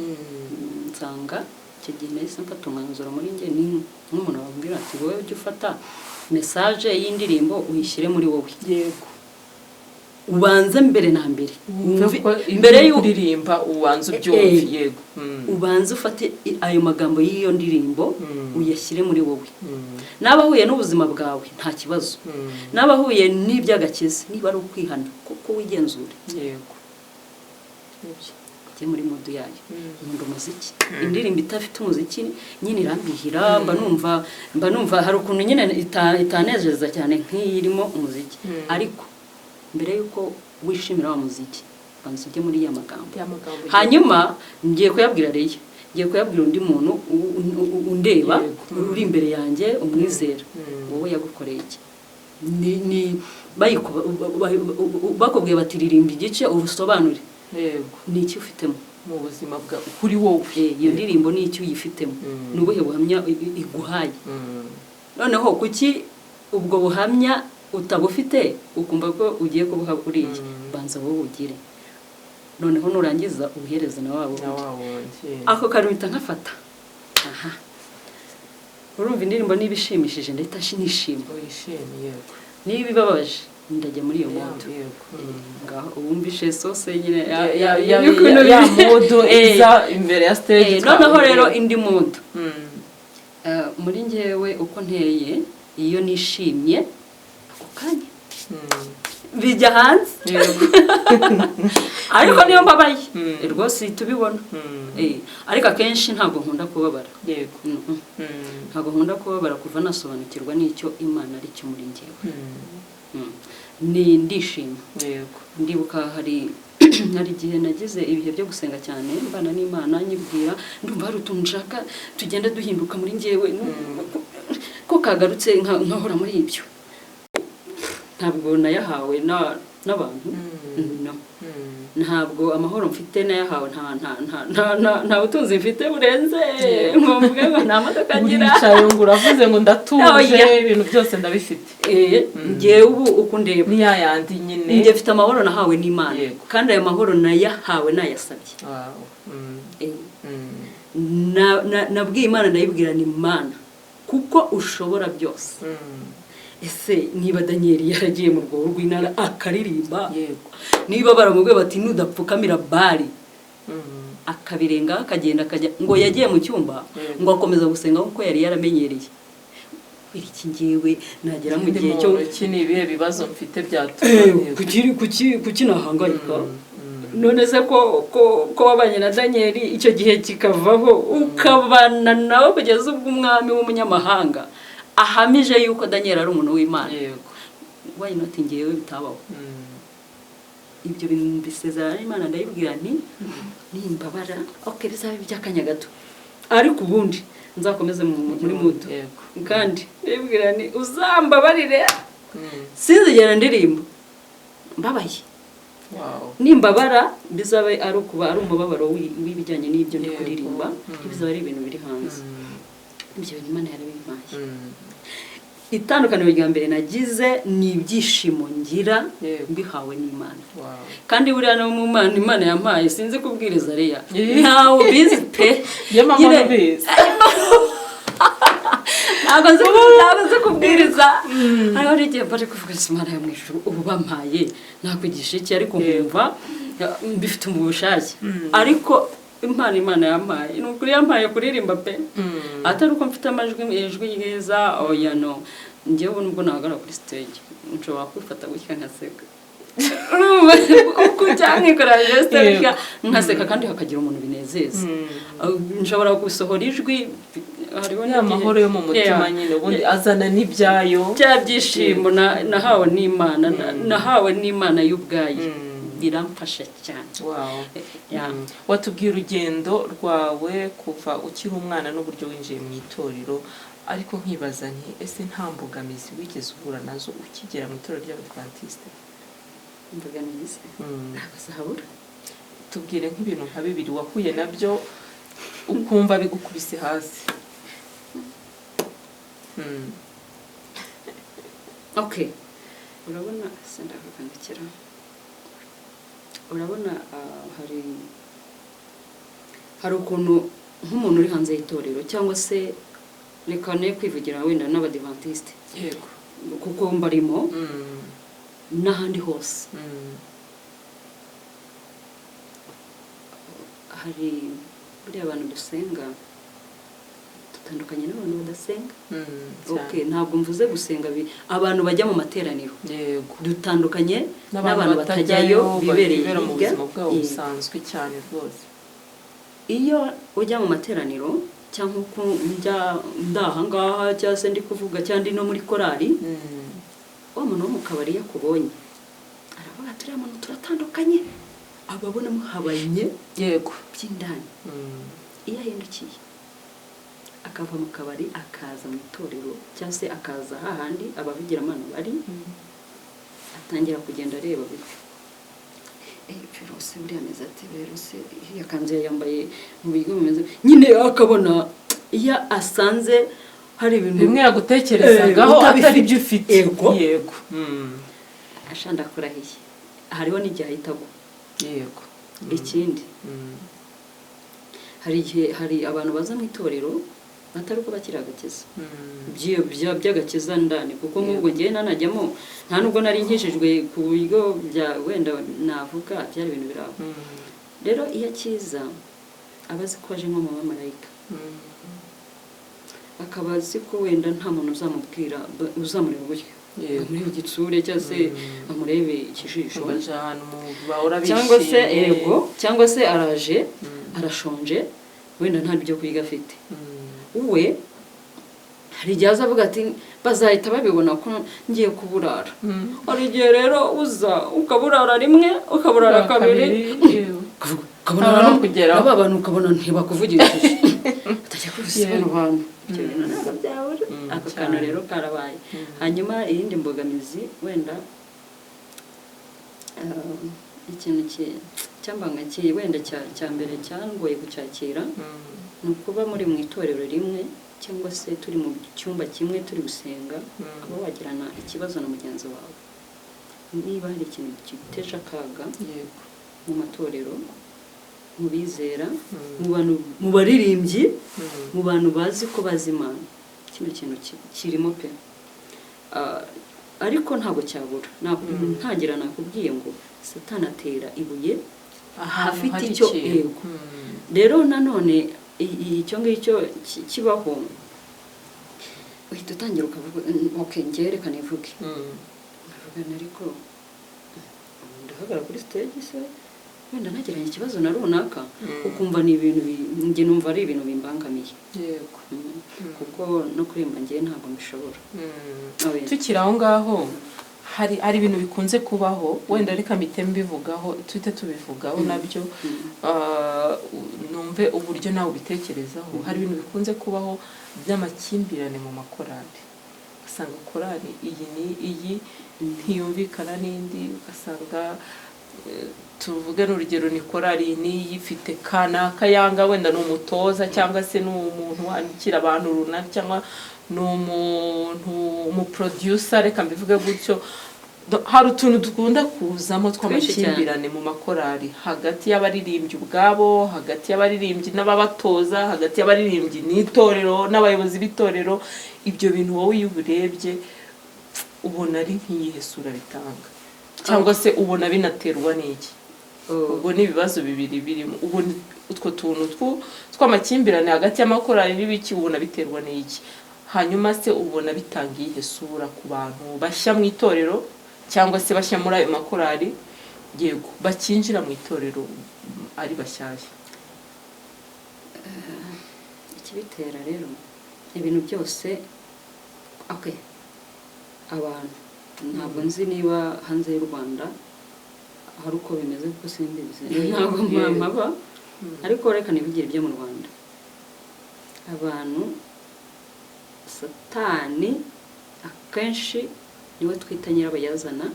Nsanga icyo gihe nahise mfata umwanzuro muri njye, ni nk'umuntu wabwira ati: "Wowe ujye ufata message y'indirimbo uyishyire muri wowe, ubanze mbere na mbere wumve ko mbere ibyo y'uko kuririmba ubanza ubyumve." Ubanze ufate ayo magambo y'iyo ndirimbo uyashyire muri wowe. Naba ahuye n'ubuzima bwawe, nta kibazo. Naba ahuye n'iby'agakiza, niba ari ukwihana kuko wigenzure, yego Nibyo. ujye muri mood yayo. Nkunda umuziki. Indirimbo idafite umuziki nyine irambihira, mba numva hari ukuntu nyine itanezeza cyane nk'iyi irimo umuziki. Ariko mbere y'uko wishimira wa muziki, banza ujye muri ya magambo. Ya magambo. Hanyuma ngiye kuyabwira Reya, ngiye kuyabwira undi muntu undeba, uri imbere yanjye, umwizera. Wowe yagukoreye iki? Ni bakubwiye bati: "Ririmba igice ubusobanure," ni iki ufitemo mu buzima bwa kuri wowe? Iyo ndirimbo ni iki uyifitemo? Ni ubuhe buhamya iguhaye? Noneho kuki ubwo buhamya utabufite, ukumva ko ugiye kubuha uriya? Banza wowe ugire, noneho nurangiza ubuhereze na wabo. Na wa wundi. Ako kantu mpita nkafata. Aha urumva, indirimbo niba ishimishije ndahita nishima. Wishimye, yego. Niba ibabaje ndajya muri iyo mood. Ngaho uwumvishe sose nyine y'ukuntu ya mood iza imbere ya stage. Noneho rero indi mood, muri njyewe uko nteye, iyo nishimye ako kanya bijya hanze, ariko niyo mbabaye rwose uhita ubibona. Ariko akenshi ntabwo nkunda kubabara. Ntabwo nkunda kubabara kuva nasobanukirwa n'icyo Imana ari cyo muri njyewe. Ni ndishima. Ndibuka hari igihe nagize ibihe byo gusenga cyane, mbana n'Imana, nyibwira ndumva hari utuntu nshaka tugenda duhinduka muri njyewe, ko kagarutse nkahora muri ibyo. Ntabwo nayahawe n'abantu, no. Ntabwo amahoro mfite nayahawe, nta butunzi mfite burenze ngo mvuge ngo nta modoka ngira. Uricaye ngo uravuze ngo ndatuje, Oya. ibintu byose ndabifite. Njyewe ubu uko ndeba, ni ya yandi nyine. Njye mfite amahoro nahawe n'Imana, kandi ayo mahoro nayahawe nayasabye. Nabwiye Imana, ndayibwira ni: "Imana, kuko ushobora byose, ese niba Daniyeli yaragiye mu rwobo rw'intare akaririmba, niba baramubwiye bati nudapfukamira Bali, akabirenga akagenda akajya, ngo yagiye mu cyumba, ngo akomeza gusenga nk'uko yari yaramenyereye, iki ngewe nagera mu Ikindi gihe cyo muntu, iki ni ibihe bibazo mfite byatuma Kuki nahangayika? None se ko wabanye na Daniyeli icyo gihe kikavaho, ukabana nawe kugeza ubwo umwami w'umunyamahanga ahamije yuko Daniel ari umuntu w'Imana, why not ngewe bitabaho? Ibyo bintu mbisezerana n'Imana, ndayibwira nti nimbabara, okay, bizabe iby'akanya gato, ariko ubundi nzakomeze muri mood. Kandi ndayibwira nti uzambabarire, sinzigera ndirimba mbabaye. Nimbabara bizabe ari ukuba ari umubabaro w'ibijyanye n'ibyo ndi kuririmba, ntibizaba ari ibintu biri hanze. Ibyo bintu Imana yarabimpaye. Itandukaniro rya mbere nagize ni ibyishimo ngira mbihawe n'Imana. Kandi buriya no mu Mana Imana yampaye, sinzi kubwiriza reya, ntawe ubizi pe. Ye mama. Ubizi. Ntabwo nzi kubwiriza. Hariho n'igihe bari kuvuga ati Imana yo mu ijuru, ubu bampaye nakwigisha iki? Ariko nkumva mbifite mu bushake. Ariko impano Imana yampaye, ni ukuri yampaye kuririmba pe. Atari uko mfite amajwi, ijwi ryiza, oya, no. Njyewe ubu nubwo nahagarara kuri stage, nshobora kwifata gutya nkaseka. Urumva? Uko cyangwa nkikorera geste gutya nkaseka, kandi hakagira umuntu binezeza. Nshobora gusohora ijwi, hariho Ya mahoro yo mu mutima nyine ubundi azana n'ibyayo. Bya byishimo nahawe n'Imana, nahawe n'Imana y'ubwayo, biramfasha cyane. Yeah. Watubwiye urugendo rwawe kuva ukiri umwana n'uburyo winjiye mu itorero, ariko nkibaza nti ese nta mbogamizi wigeze uhura nazo ukigera mu itorero ry'Abadivantisite? Imbogamizi ntabwo zahabura. Tubwire nk'ibintu nka bibiri wahuye nabyo ukumva bigukubise hasi. Okay, urabona se, ndakakandikira, urabona, hari ukuntu nk'umuntu uri hanze y'itorero, cyangwa se reka ne kwivugira wenda n'Abadivantisite, kuko mbarimo, n'ahandi hose, hari buriya abantu dusenga dutandukanye n'abantu badasenga. Okay, ntabwo mvuze gusenga abantu bajya mu materaniro dutandukanye n'abantu batajyayo, bibereye bibera mu hirya. buzima bwabo busanzwe cyane rwose. Iyo ujya mu materaniro, cyangwa uko njya ndaha ngaha, cyangwa se ndi kuvuga, cyangwa ndi no muri korali, wa muntu wo mu kabari iyo akubonye aravuga ati uriya muntu turatandukanye, aba abona muhabanye by'indani. Iyo ahindukiye akava mu kabari akaza mu itorero, cyangwa se akaza hahandi abavugiramana bari, atangira kugenda areba gutyo: Verose buriya ameze ate? Verose iriya kanzu yambaye mu buryo bumeze nyine, akabona iyo asanze hari ibintu bimwe yagutekerezagaho utabifite. Atari byo ufite. Yego. Yego. Ashanda kurahiye, hariho n'igihe ahita agwa. Ikindi, hari igihe hari abantu baza mu itorero batari uko bakiri agakiza, by'agakiza ndani, kuko nk'ubwo ngewe nanajyamo nta nubwo nari nkijijwe ku buryo bya wenda navuga byari ibintu biri aho. Rero iyo akiza aba azi ko aje nko mu bamarayika, akaba azi ko wenda nta muntu uzamubwira, uzamureba gutya, amurebe igitsure cyangwa se amurebe ikijisho. Baje ahantu bahora Cyangwa se bishimye. Yego, cyangwa se araje arashonje, wenda nta byo kwiga afite. We hari igihe aza avuga ati bazahita babibona ko ngiye kuburara. Hari igihe rero uza ukaburara rimwe, ukaburara kabiri, ukabona Nta abantu kugeraho. aba bantu ukabona ntibakuvugishije, utajya kubisa bano bantu. Ibyo bintu ntabwo byabura. Ako kantu rero karabaye. Hanyuma iyindi mbogamizi wenda, ikintu cyambangakiye wenda cya mbere cyangoye kucyakira, ni ukuba muri mu itorero rimwe cyangwa se turi mu cyumba kimwe turi gusenga, ukaba wagirana ikibazo na mugenzi wawe. Niba hari ikintu giteje akaga mu matorero, mu bizera, mu bantu, mu baririmbyi, mu bantu bazi ko bazi Imana, kino kintu kirimo pe. Ariko ntabwo cyabura. Ntangira nakubwiye ngo Satani atera ibuye ahantu afite hari icyo ikintu. Yego. Rero nanone icyo ngicyo kibaho, uhita utangira ukavuga, ok, njyewe reka nivuge." Nkavuga nti ariko ndahagarara kuri stage se? Wenda nagiranye ikibazo na runaka, ukumva ni ibintu njye numva ari ibintu bimbangamiye. Kuko no kuririmba njye ntabwo mbishobora. Oya. Tukiri aho ngaho, hari ibintu bikunze kubaho, wenda reka mpite mbivugaho, tuhite tubivugaho nabyo. Numve uburyo nawe ubitekerezaho. Hari ibintu bikunze kubaho by'amakimbirane mu makorali, ugasanga korali iyi ni iyi ntiyumvikana n'indi, ugasanga tuvuge n'urugero ni korali iyi n'iyi ifite kanaka yanga, wenda ni umutoza cyangwa se ni umuntu wandikira abantu runaka cyangwa ni umuntu umuproducer, reka mbivuge gutyo. Hari utuntu dukunda kuzamo tw'amakimbirane mu makorali, hagati y'abaririmbyi ubwabo, hagati y'abaririmbyi n'ababatoza, hagati y'abaririmbyi n'itorero n'abayobozi b'itorero. Ibyo bintu wowe iyo ubirebye ubona ari nk'iyihe sura bitanga, cyangwa se ubona binaterwa n'iki? Ubwo ni ibibazo bibiri birimo. Ubona utwo tuntu tw'amakimbirane hagati y'amakorali n'ibiki, ubona biterwa n'iki? Hanyuma se ubona bitanga iyihe sura ku bantu bashya mu itorero cyangwa se bashya muri ayo makorali, yego, bakinjira mu itorero ari bashyashya? Ikibitera rero, ibintu byose, okay, abantu, ntabwo nzi niba hanze y'u Rwanda hari uko bimeze kuko simbizi, ntabwo mpaba, ariko reka nibigire ibyo mu Rwanda. Abantu, Satani akenshi niwe twita nyirabayazana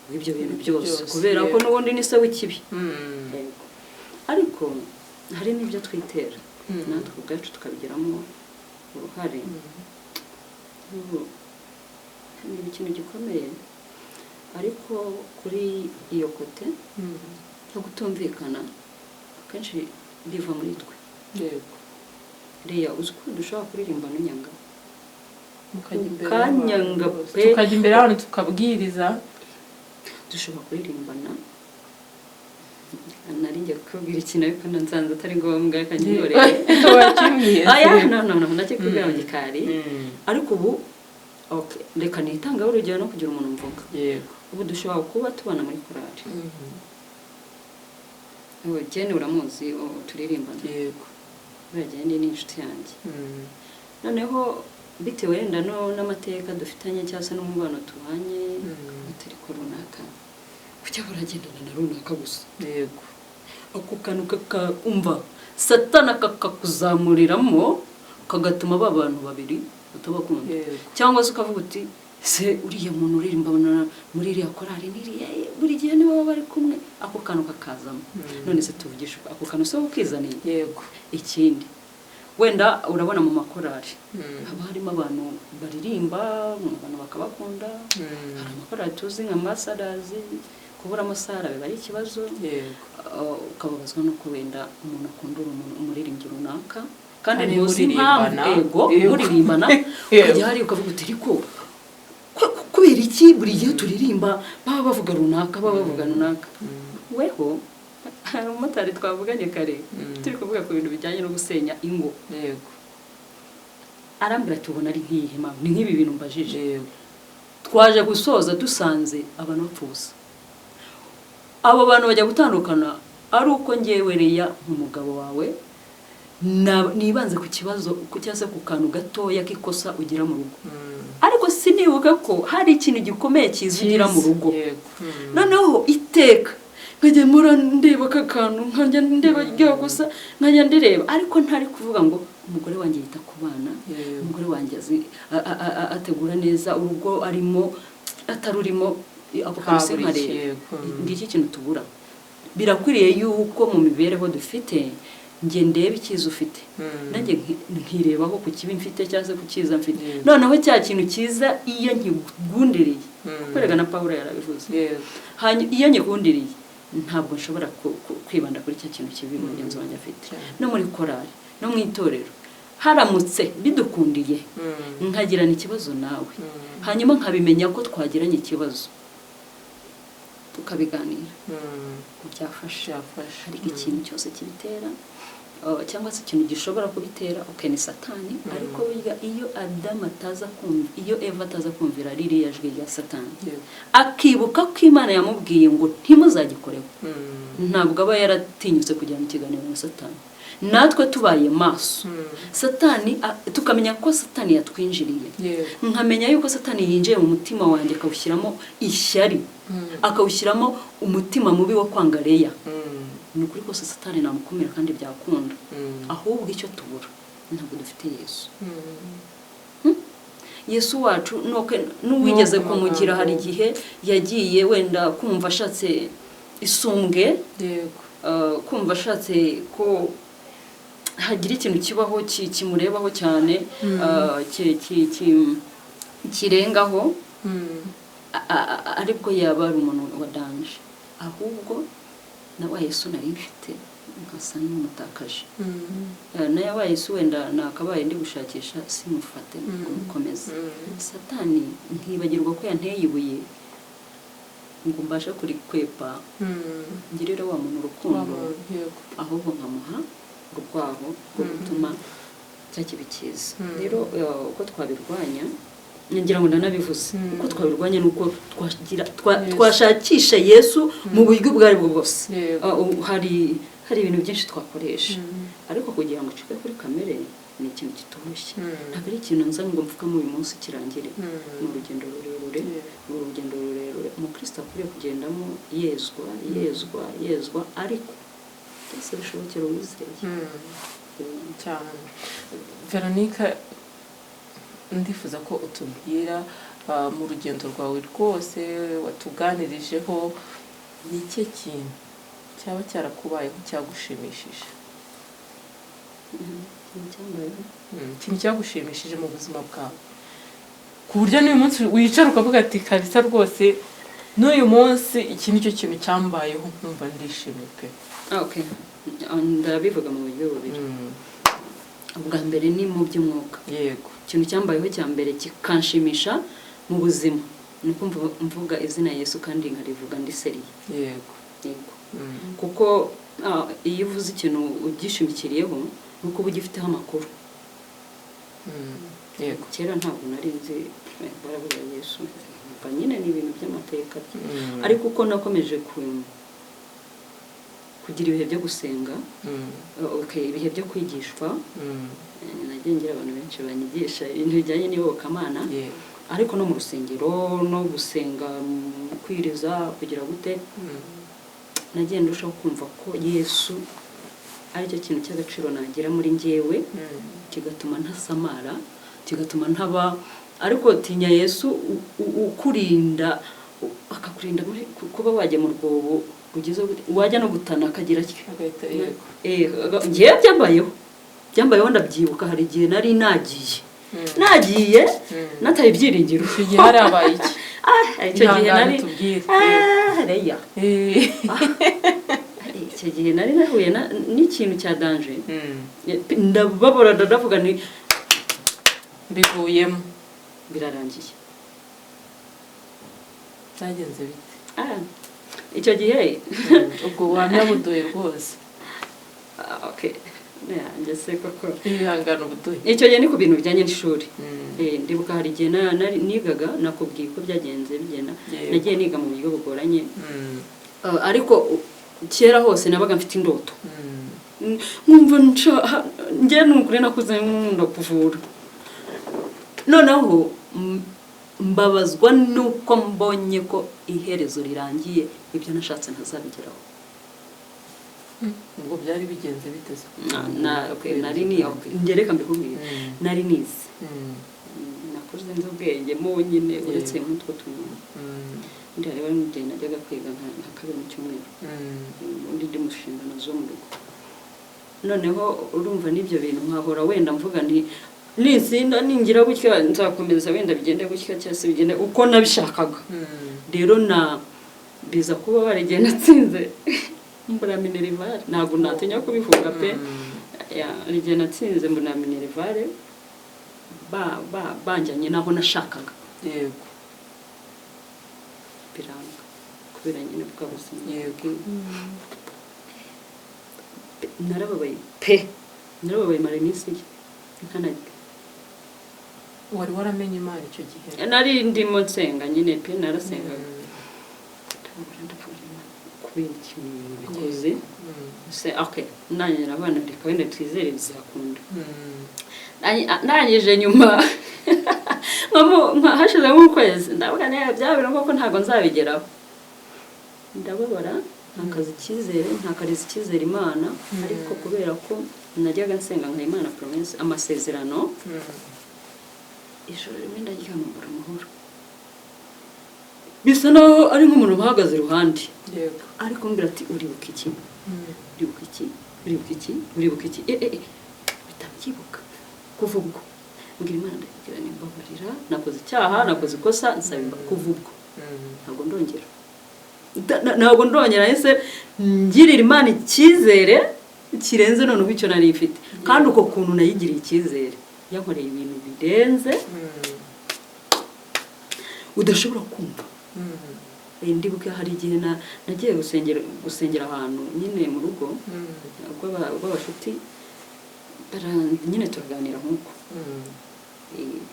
w'ibyo bintu byose, Byose, kubera ko n'ubundi ni se w'ikibi. Yego. Ariko hari n'ibyo twitera natwe ubwacu tukabigiramo uruhare. Ubu ni ikintu gikomeye, ariko kuri iyo côté yo kutumvikana, akenshi biva muri twe. Reya, uzi ko dushobora kuririmba n'unyanga? Mukajya imbere Ukanyanga y'abantu bose. pe. Tukajya imbere y'abantu tukabwiriza. Dushobora kuririmbana, nari ngiye kukubwira ikintu ariko nsanze atari ngombwa, reka ngihorere. Wakimbwiye se? Aya, no, no, no, ndakikubwira mu gikari. Ariko ubu, okay, reka nitangaho urugero no kugira umuntu mvuga. Ubu dushobora kuba tubana muri korali. Ubu Jene uramuzi, turirimbana. Buriya Jene ni inshuti yanjye. Noneho bitewe wenda no n'amateka dufitanye cyangwa se n'umubano tubanye, turi ko runaka kujya uragendana na runaka gusa, ako kantu kakumva Satana kakakuzamuriramo, kagatuma ba bantu babiri utabakunda. Cyangwa se ukavuga uti: "Se uriya muntu uririmba muri iriya korali n'iriya, buri gihe nibo baba bari kumwe." Ako kantu kakazamo. None se tuvugishe ukuri, ako kantu se wowe ukizaniye? Ikindi, wenda urabona mu makorali haba harimo abantu baririmba, abantu bakabakunda. Hari amakorali tuzi nka Ambassadors, kubura amasara biba ari ikibazo. Ukababazwa nuko wenda umuntu akunda umuririmbyi runaka kandi Kandi ntuzi impamvu. muririmbana. Ego. Muririmbana. Ukajya hariya ukavuga uti: "Ariko kubera iki buri gihe turirimba baba bavuga runaka, baba bavuga runaka?" Weho hari umumotari twavuganye kare, turi kuvuga ku bintu bijyanye no gusenya ingo, arambwira ati: "Ubona ari nk'iyihe mpamvu?" Ni nk'ibi bintu mbajije. Twaje gusoza dusanze abantu bapfa ubusa. Abo bantu bajya gutandukana ari uko ngewe Reya nk'umugabo wawe nibanze ku kibazo cyangwa se ku kantu gatoya k'ikosa ugira mu rugo, ariko sinibuka ko hari ikintu gikomeye cyiza ugira mu rugo. Noneho iteka nkajya mpora ndeba aka kantu, nkajya ndeba rya kosa, nkajya ndireba, ariko ntari kuvuga ngo umugore wanjye yita ku bana, umugore wanjye azi ategura neza urugo, arimo atarurimo, ako kantu Habura sinkareba. iki, yego. Ngiki kintu tubura. Birakwiriye yuko mu mibereho dufite, njye ndeba icyiza ufite, nanjye nkirebaho ku kibi mfite cyangwa se ku cyiza mfite. Noneho cya kintu cyiza iyo nkigundiriye, kuko erega na Pawulo yarabivuze, hanyuma iyo nkigundiriye ntabwo nshobora kwibanda kuri cya kintu kibi mugenzi wanjye afite. No muri korali, no mu itorero, haramutse bidukundiye nkagirana ikibazo nawe, hanyuma nkabimenya ko twagiranye ikibazo, tukabiganira, byafasha. Byafasha. Ariko ikintu cyose kibitera Cyangwa se ikintu gishobora kubitera, okay, ni Satani. Ariko burya iyo Adamu ataza kumva, iyo Eva ataza kumvira ririya jwi rya Satani, akibuka ko Imana yamubwiye ngo ntimuzagikoreho, ntabwo aba yaratinyutse kujyana ikiganiro na Satani. Natwe tubaye maso, Satani tukamenya ko Satani yatwinjiriye, nkamenya yuko Satani yinjiye mu mutima wanjye, akawushyiramo ishyari, akawushyiramo umutima mubi wo kwanga Leya, ni ukuri kose Satani namukumira kandi byakunda. Ahubwo icyo tubura, ntabwo dufite Yesu. Yesu wacu n'uwigeze No ku kumugira, hari magambo. igihe yagiye wenda kumva ashatse isumbwe, kumva ashatse ko hagira ikintu kibaho kimurebaho cyane, kirengaho, aribwo yaba ari umuntu wa danger. Ahubwo na wa Yesu nari mfite nkasa n'umutakaje. Na wa Yesu wenda nakabaye ndi gushakisha, simufate ngo mukomeze. Satani nkibagirwa ko yanteye ibuye ngo mbashe kurikwepa, ngirire wa muntu urukundo, ahubwo nkamuha urwaho rwo gutuma cya kibi cyiza. Rero uko twabirwanya, ngira ngo ndanabivuze, uko twabirwanya ni uko twashakisha Yesu mu buryo ubwo ari bwo bwose. Hari ibintu byinshi twakoresha, ariko kugira ngo ucike kuri kamere ni ikintu kitoroshye. Ntabwo ari ikintu nza ngo mvukamo uyu munsi kirangire. Ni urugendo rurerure. Ni urugendo rurerure umukristo akwiriye kugendamo yezwa, yezwa, yezwa, ariko byose bishobokera uwizeye. Cyane. Veronica, ndifuza ko utubwira, mu rugendo rwawe rwose watuganirijeho, ni ikihe kintu cyaba cyarakubayeho cyagushimishije? Ikintu cyambayeho? Ikintu cyagushimishije mu buzima bwawe, ku buryo n'uyu munsi wicara ukavuga ati: "Kabisa rwose n'uyu munsi iki ni cyo kintu cyambayeho nkumva ndishimye pe." Ah, okay. Ndabivuga mu buryo bubiri. Ubwa mbere ni mu by'umwuka. Ikintu cyambayeho cya mbere kikanshimisha mu buzima ni uko mvuga izina Yesu kandi nkarivuga ndi sérieux. Yego. Kuko iyo uvuze ikintu ugishimikiriyeho, ni uko uba ugifiteho amakuru. Kera ntabwo nari nzi, baravuga Yesu mva nyine ni ibintu by'amateka bye. Ariko uko nakomeje kugira ibihe byo gusenga, okay, ibihe byo kwigishwa, nagiye ngira abantu benshi banyigisha ibintu bijyanye n'iyobokamana, ariko no mu rusengero no gusenga, kwiriza, kugira gute, nagiye ndushaho kumva ko Yesu aricyo kintu cy'agaciro nagira muri njyewe, kigatuma ntasamara, kigatuma ntaba. Ariko tinya Yesu ukurinda, akakurinda muri kuba wajya mu rwobo rugize gute, wajya no gutana akagira atyo. Agahita, yego. Njyewe byambayeho, ndabyibuka, hari igihe nari nagiye nataye ibyiringiro. Icyo gihe hari habaye iki? Ah, icyo gihe Ihangane nari tubwire. Ah, reya, icyo gihe nari nahuye n'ikintu cya danger. Ndababara, ndavuga ni Mbivuyemo. Birarangiye. Byagenze bite? Ah, icyo gihe Ubwo buhamya buduhe rwose. Ah, okay, yanjye se koko. Ibihangano buduhe. Icyo gihe ni ku bintu bijyanye n'ishuri. Ndibuka hari igihe nigaga, nakubwiye uko byagenze bigenda. Nagiye niga mu buryo bugoranye. Ariko kera hose nabaga mfite indoto, nkumva njye ni ukuri nakuze nkunda kuvura. Noneho mbabazwa nuko mbonye ko iherezo rirangiye, ibyo nashatse ntazabigeraho. Ubwo byari bigenze bite se? Okay, nari ni okay, njye reka mbikubwire. Nari nize. Nakuze nzi ubwenge mo nyine, uretse nk'utwo tuntu. Undi hari bari mu gihe najyaga kwiga nka kabiri mu cyumweru, ubundi ndi mu nshingano zo mu rugo. Noneho urumva n'ibyo bintu nkahora wenda mvuga nti ninsinda, ningira gutya, nzakomeza, wenda bigende gutya cyangwa se bigende uko nabishakaga. Rero na biza kuba barigihe natsinze mbura minerval, ntabwo natinya kubivuga pe. Ya, hari igihe natsinze mbura minerval, ba ba banjyanye n'aho nashakaga, biranga kubera nyine bwa buzima. Narababaye pe, narababaye, mara iminsi ntanarya. Wari waramenye Imana icyo gihe? Nari ndimo nsenga nyine pe, narasengaga. Ndababara, ndavuga: "Imana, kubera ikintu bikoze se?" Okay, nanjye abana, reka wenda twizere bizakunda. Ndangije nyuma hashize nk'ukwezi, ndavuga neza bya bintu koko ntabwo nzabigeraho. Ndababara, ntakaza icyizere, ntakariza icyizere Imana. Ariko kubera ko najyaga nsenga nka Imana promesse, amasezerano, ijoro rimwe ndaryama mbura amahoro, bisa naho ari nk'umuntu uhagaze iruhande ariko mbwira ati: "Uribuka iki? Uribuka iki? Uribuka iki? Uribuka iki?" Eh eh, bitabyibuka. Kuva ubwo mbwira Imana, ndabwira nimbabarira, nakoze icyaha, nakoze ikosa, nsaba imbabazi. Kuva ubwo ntabwo ndongera. Ntabwo ndongera. Ese ngirira Imana icyizere kirenze noneho icyo nari mfite. Kandi uko kuntu nayigiriye icyizere, yankoreye ibintu birenze udashobora kumva. Ndibuka hari igihe nagiye gusengera ahantu nyine mu rugo rw'abashuti, nyine turaganira nk'uko.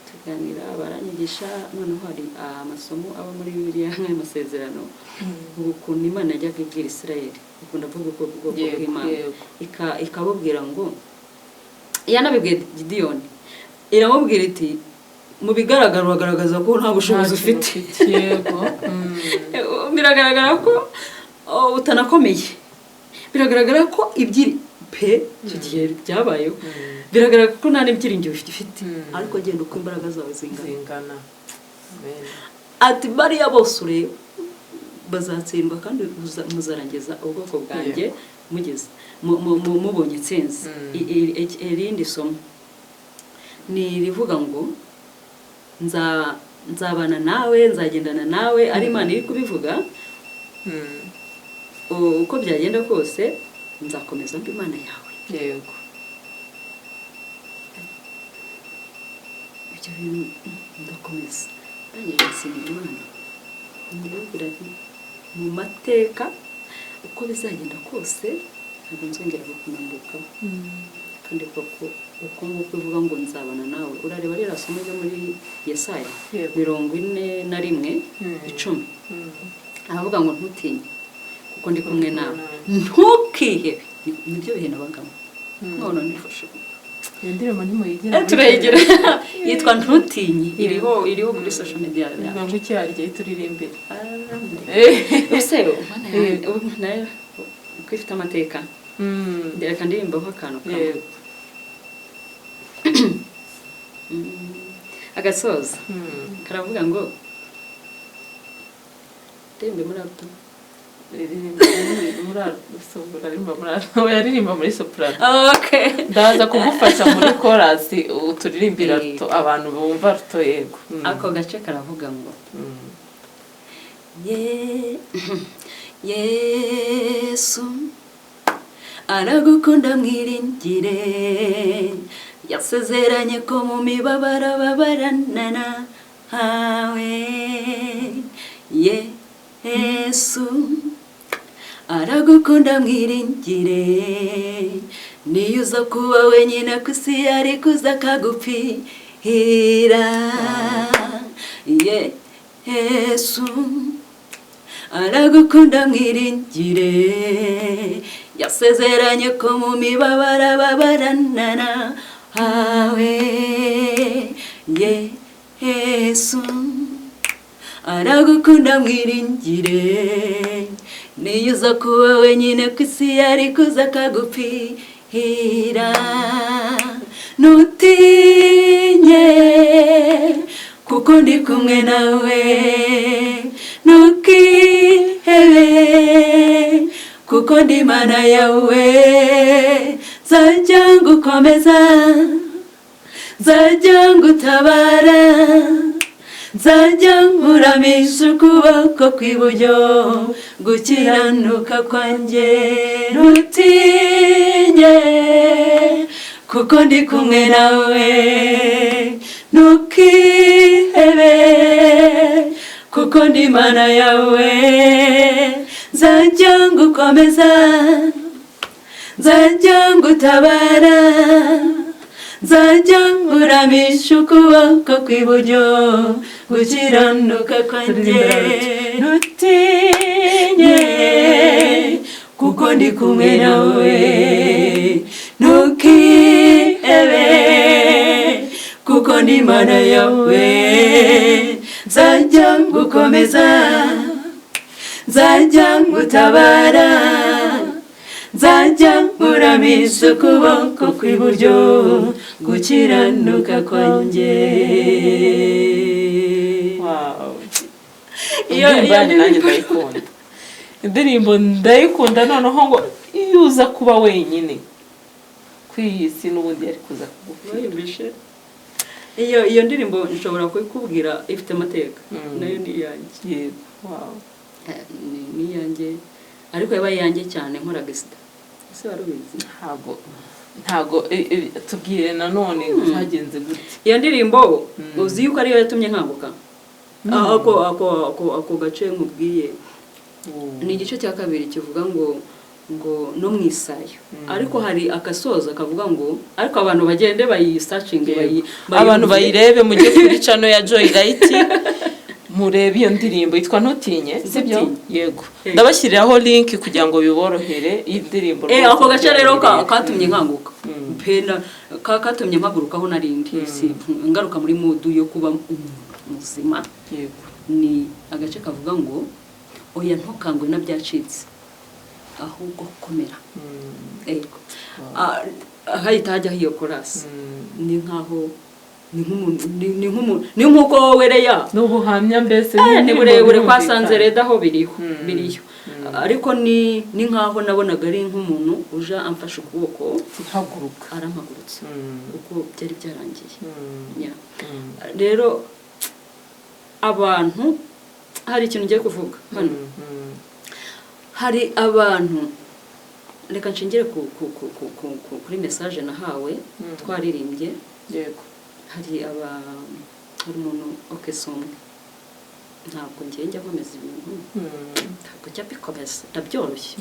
Tuganira, baranyigisha. Noneho hari amasomo aba muri Bibiliya nk'ayo masezerano, ukuntu Imana yajyaga ibwira Isirayeli, ikunda kuvuga ubwoko bw'Imana, ikabubwira ngo, yanabibwiye Gidiyoni, iramubwira iti: "Mu bigaragara uragaragaza ko nta bushobozi ufite." Yego. Biragaragara ko, oh, utanakomeye, biragaragara ko ibyiri pe, icyo gihe byabayeho, biragaragara ko nta n'ibyiringiro ufite, ariko genda uko imbaraga zawe zingana. Zingana. Amen. Ati: "Bariya bose ureba bazatsindwa, kandi muzarangiza ubwoko bwanjye mugeze mubonye intsinzi." Irindi somo ni irivuga ngo nzabana nawe, nzagendana nawe, ari Imana iri kubivuga. Uko byagenda kose nzakomeza mba Imana yawe. Ibyo bintu, ndakomeza, ndangije nsenga Imana, ndababwira nti: "Mu mateka uko bizagenda kose ntabwo nzongera kukunambukaho." Kandi koko uko nguko ivuga ngo nzabana nawe, urareba ririya somo ryo muri Yesaya 41 10, aravuga ngo: "Ntutinye kuko ndi kumwe nawe, ntukihebe." Nibyo bihe nabagamo, none nifashe. Iyo ndirimbo ntimuyigira? Turayigira, yitwa "Ntutinye", iriho kuri social media Bivuga ngo iki? Harya turirimbire. Ese Mana yanjye, ubu nayo uko ifite amateka. Reka ndirimbaho akantu kamwe. Agasoza karavuga ngo, ndirimbe muri alto. Muri aririmba muri soprano. Okay. Ndaza kugufasha muri korasi, uturirimbira alto, abantu bumva alto, yego. Ako gace karavuga ngo: Yesu aragukunda, mwiringire, yasezeranye ko mu mibabaro ababarana nawe. Yesu aragukunda, mwiringire, niyo uza kuba wenyine ku isi yari kuza akagupfira. Yesu aragukunda, mwiringire, yasezeranye ko mu mibabaro ababarana nawe. Yesu aragukunda, mwiringire, niyo uza kuba wenyine ku isi yari kuza akagupfira. Ntutinye kuko ndi kumwe nawe, ntukihebe kuko ndi Imana yawe, nzajya ngukomeza, nzajya ngutabara, nzajya nkuramisha ukuboko kw'iburyo gukiranuka kwanjye. Ntutinye kuko ndi kumwe nawe, ntukihebe kuko ndi Imana yawe, nzajya ngukomeza, Nzajya ngutabara, nzajya nkuramisha ukuboko kw'iburyo gukiranuka kwanjye. Ntutinye, kuko ndi kumwe nawe. Ntukihebe, kuko ndi Imana yawe. Nzajya ngukomeza, nzajya ngutabara, nzajya nkuramisha ukuboko kw'iburyo gukiranuka kwanjye. Wow. Iyo Indirimbo yanyu nanjye ndirimbo ndayikunda, indirimbo ndayikunda. Noneho ngo iyo uza kuba wenyine kuri iyi si, n'ubundi yari kuza kugupfira. Wayumvishe? Iyo ndirimbo nshobora kukubwira ifite amateka. Nayo ni iyanjye. Yego, wow. Ni iyanjye, ariko yabaye iyanjye cyane nkora gesita. Ese wari ubizi? Ntago tubwire nanone byagenze gute? Iyo ndirimbo, uzi yuko ariyo yatumye nkanguka? Ako gace nkubwiye ni igice cya kabiri kivuga ngo no mu isayo, ariko hari akasoza kavuga ngo, ariko abantu bagende bayisearchinge, Abantu bayumve. Bayirebe, mujye kuri channel ya Joy Light murebe iyo ndirimbo yitwa Ntutinye, sibyo? Ntutinye. Yego. Eh. Ndabashyiriraho link kugira ngo biborohere iyi ndirimbo rwose. Ako gace rero kugira ngo katumye nkanguka pe, katumye mpagurukaho narindi si ngaruka muri mood yo kuba umuntu muzima. Ni agace kavuga ngo: "Oya, ntukangwe na byacitse, ahubwo komera." Ego. Hahita hajyaho iyo chorus. Ni nkaho ni nk'umuntu, ni nk'uko wowe Reya Ni ubuhamya mbese. Ni burebure kwa Birumvikana. Sanzereda aho biriho biriyo, ariko ni nkaho nabonaga ari nk'umuntu uje amfashe ukuboko, Haguruka. arampagurutsa, kuko byari byarangiye. Yeah. Rero abantu, hari ikintu ngiye kuvuga hano. Hari abantu, reka nshingire kuri message nahawe twaririmbye. Hari umuntu, okay, song, ntabwo ngiye njya nkomeza ibintu, ntabwo njya mbikomeza, ndabyoroshye.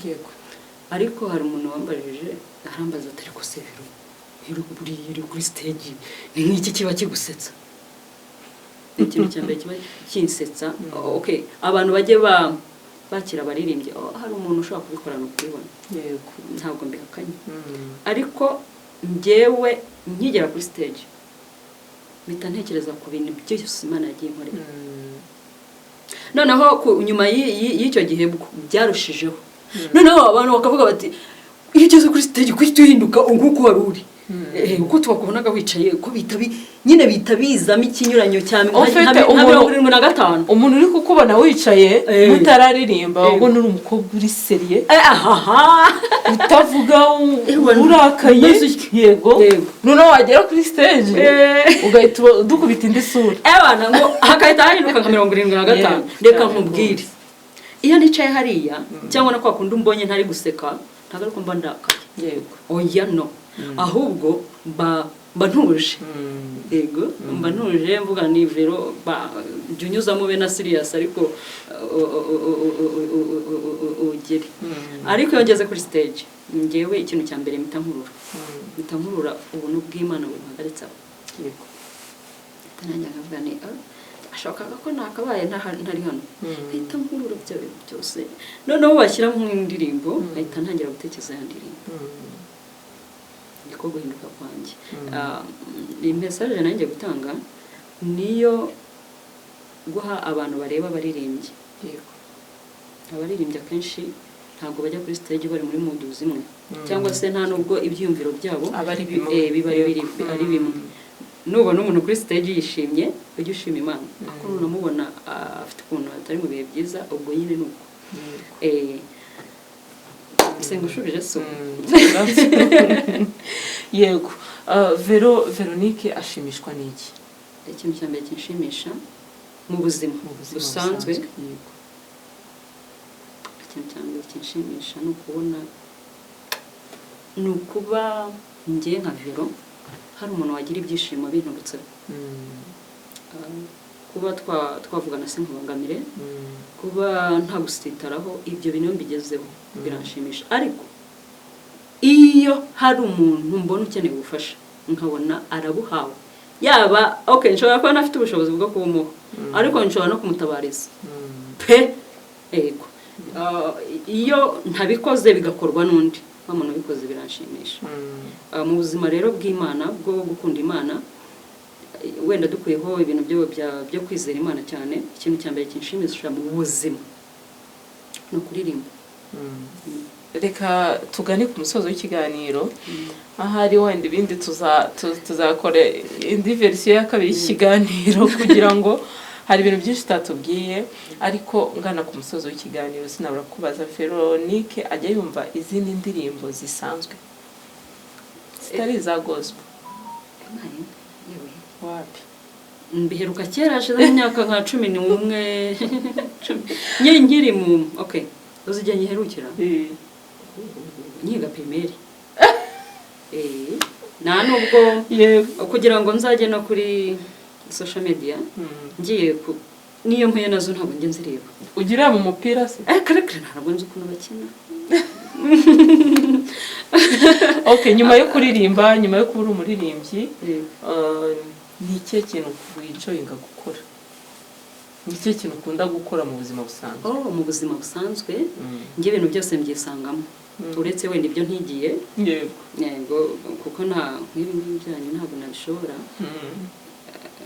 Ariko hari umuntu wambajije, arambaza ati: "Ariko se Vero, buriya uri kuri stage ni nk'iki kiba kigusetsa?" Ikintu cya mbere kiba kinsetsa, okay, abantu bajye bakira abaririmbyi. Oh, hari umuntu ushobora kubikorana ukubibona. Ntabwo mbihakanye, ariko njyewe nkigera kuri stage mpita ntekereza ku bintu byose Imana yagiye inkorera. Noneho nyuma y'icyo gihe bwo byarushijeho, noneho abantu bakavuga bati: "Iyo ugeze kuri stage kuhita uhinduka nk'uko wari uri, uko tubakubonaga wicaye, uko bihita nyine bihita bizamo ikinyuranyo cya Ufite nka 75." Umuntu uri kukubona wicaye mutararirimba, ubona uri umukobwa uri sérieux, Ahaha. utavuga, urakaye. Mbese utyo. Yego. Yego. Noneho wagera kuri stage ugahita dukubita indi sura. Ebana, ngo hakahita hahinduka nka 75. Yego, Reka cyane nkubwire, rwose. iyo nicaye hariya cyangwa na kwa kundi umbonye ntari guseka, ntabwo ariko mba ndakaye. Oya, no, ahubwo mba ntuje. Yego, mba ntuje, mvuga ni Vero, jya unyuzamo ube na serious, ariko ugere. Ariko iyo ngeze kuri stage, ngewe ikintu cya mbere mpita nkurura ubuntu bw'Imana bumpagaritse aho. Mpita nanjye nkavuga ni: "Ah, ashakaga ko nakabaye ntari hano." Mpita nkurura ibyo bintu byose, noneho bashyira nk'indirimbo nkahita ntangira gutekereza ya ndirimbo. Niko guhinduka kwanjye. Iyi message nanjye gutanga niyo guha abantu bareba abaririmbyi. Abaririmbyi akenshi ntabwo bajya kuri stage bari muri mood zimwe, cyangwa se nta nubwo ibyiyumviro byabo Aba ari bimwe. Biba ari ari bimwe. Nubona umuntu kuri stage yishimye, ujye ushima Imana, ariko nunamubona afite ukuntu atari mu bihe byiza, ubwo nyine ni uko. Senga ushubije so. Yego. Vero Veronique ashimishwa n'iki? Ikintu cya mbere kinshimisha mu buzima Mu buzima busanzwe, Yego. ikintu cya mbere kinshimisha ni ukubona, ni ukuba njye nka Vero hari umuntu wagira ibyishimo binturutseho. Kuba twavugana sinkubangamire, kuba nta gusitaraho, ibyo bintu iyo mbigezeho biranshimisha. Ariko Iyo hari umuntu mbona ukeneye ubufasha, nkabona arabuhawe, yaba okay, nshobora kuba ntafite ubushobozi bwo kubumuha, ariko nshobora no kumutabariza pe. Yego. Iyo ntabikoze bigakorwa n'undi, wa muntu ubikoze biranshimisha. Mu buzima rero bw'Imana, bwo gukunda Imana, wenda dukuyeho ibintu byo kwizera Imana cyane, ikintu cya mbere kinshimisha mu buzima ni ukuririmba. Reka tugane ku musozo w'ikiganiro. Ahari wenda ibindi tuzakora indi version ya kabiri y'ikiganiro, kugira ngo hari ibintu byinshi utatubwiye. Ariko ngana ku musozo w'ikiganiro, sinabura kubaza: Veronique ajya yumva izindi ndirimbo zisanzwe zitari iza gospel? Yewe. Wapi? Mbiheruka kera, hashize imyaka nka 11, nkiri mu, okay, uzi igihe nyiherukira? Nkiga primaire. Nta nubwo kugira ngo nzajye no kuri social media ngiye ku niyo mpuye nazo, ntabwo njya nzireba. Ugira mu mupira se? Kare kare, ntabwo nzi ukuntu bakina. Okay, nyuma yo kuririmba, nyuma yo kuba uri umuririmbyi, ni ikihe kintu wienjoyinga gukora? Ni ikihe kintu ukunda gukora mu buzima busanzwe? Oh, mu buzima busanzwe, njye ibintu byose mbyisangamo, uretse wenda ibyo ntigiye. Yego, kuko nta nk'ibi ngibi byanyu ntabwo nabishobora,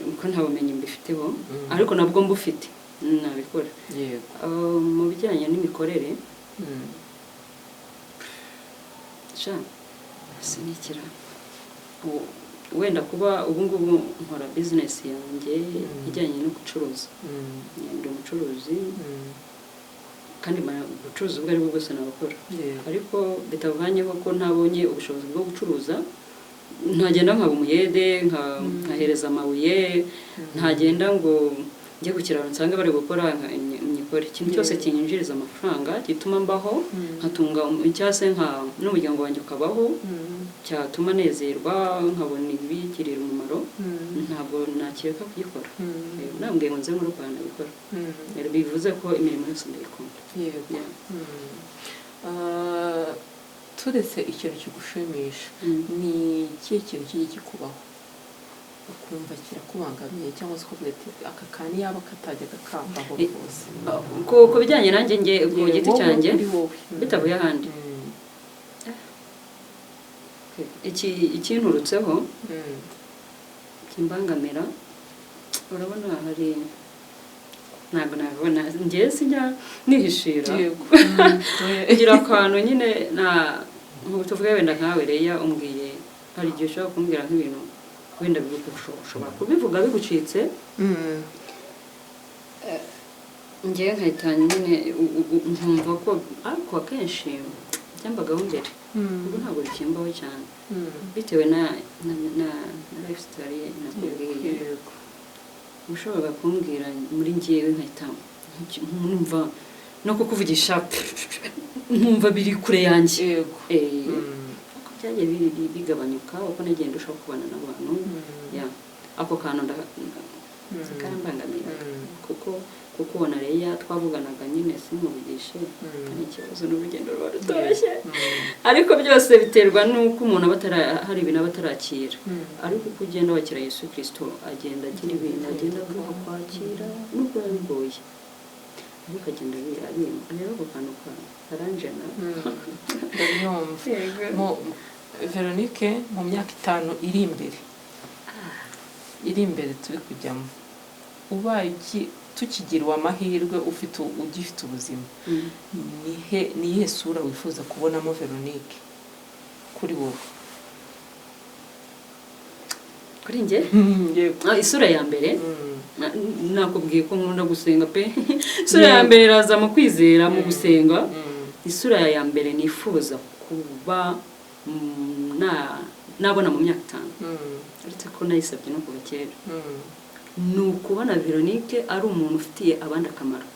kuko nta bumenyi mbifiteho, ariko nabwo mbufite nabikora. Mu bijyanye n'imikorere, sha sinikira. Wenda kuba ubu ngubu nkora business yanjye ijyanye no gucuruza. Ndi umucuruzi, kandi ubucuruzi ubwo ari bwo bwose nabukora, ariko bitavanyeho ko ntabonye ubushobozi bwo gucuruza ntagenda nkaba umuyede, nkahereza amabuye, ntagenda ngo njye ku kiraro nsange bari gukora nyikore. Ikintu cyose kinyinjiriza amafaranga, gituma mbaho, nkatunga cyangwa se nka n'umuryango wanjye ukabaho, cyatuma nezerwa, nkabona ibigirira umumaro, ntabwo nakireka kugikora. Nambwiye ngo nze muri Rwanda nabikora. Rero bivuze ko imirimo yose ndayikunda. Yeah. Turetse ikintu kigushimisha, ni ikihe kintu kijya kikubaho ukumva kirakubangamiye, cyangwa se ukavuga ati aka kantu yaba katajya gakambaho rwose? Ku bijyanye nanjye, nge ku giti Wowe, cyanjye, kuri wowe. Bitavuye ahandi, iki ikinturutseho kimbangamira, urabona hari, ntabwo nabibona, njyewe sijya nihishira. Ngira akantu nyine na nkubu tuvuge wenda nkawe Reya, umbwiye, hari igihe ushobora kumbwira nk'ibintu wenda ushobora kubivuga bigucitse, ngewe nkahita nyine nkumva ko, ariko akenshi byambagaho mbere, ubu ntabwo bikimbaho cyane, bitewe na lifestyle nakubwiye. Ushobora kumbwira muri ngewe nkahita nkumva no kukuvugisha nkumva biri kure yanjye. Uko byagiye bigabanyuka, uko nagiye ndushaho kubana n'abantu, ya ako kantu karambangamira, kuko ubona Reya twavuganaga nyine simuvugishe, ni ikibazo, n'urugendo ruba rutoroshye. Ariko byose biterwa n'uko umuntu aba hari ibintu aba atarakira. Ariko uko ugenda wakira Yesu Kirisito, agenda agira ibintu agenda aguha kwakira, nubwo biba bigoye, ariko agenda abimpa. Rero ako kantu karanjena. Ndabyumva. Veronique, mu myaka 5 iri imbere turi kujyamo, ubaye tukigiriwe amahirwe, ufite ugifite ubuzima, ni iyihe sura wifuza kubonamo Veronique kuri wowe? Kuri njye? Yego. Isura ya mbere, nakubwiye ko nkunda gusenga pe. Isura ya mbere iraza mu kwizera, mu gusenga. Isura ya mbere nifuza kuba nabona mu myaka 5, uretse ko nayisabye no kuva kera, ni ukubona Veronique ari umuntu ufitiye abandi akamaro,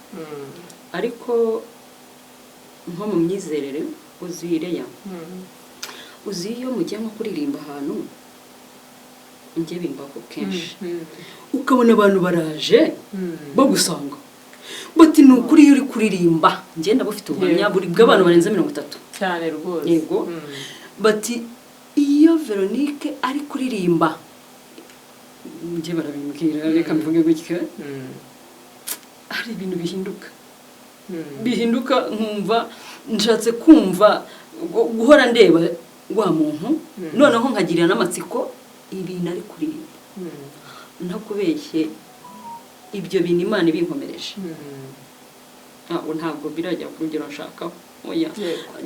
ariko nko mu myizerere. Uzi Reya, uzi iyo mugiye nko kuririmba ahantu, njye bimbaho kenshi, ukabona abantu baraje bagusanga bati ni ukuri iyo uri kuririmba, ngenda bufite ubuhamya buri bw'abantu barenze 30. Cyane rwose. Yego. Bati iyo Veronique ari kuririmba, njye barabimbwira, reka mvuge gutya, hari ibintu bihinduka, bihinduka, nkumva nshatse kumva guhora ndeba wa muntu, noneho nkagirira n'amatsiko ibintu ari kuririmba. Ntakubeshye, ibyo bintu Imana ibinkomereje, ntabwo birajya ku rugero nshakaho, oya.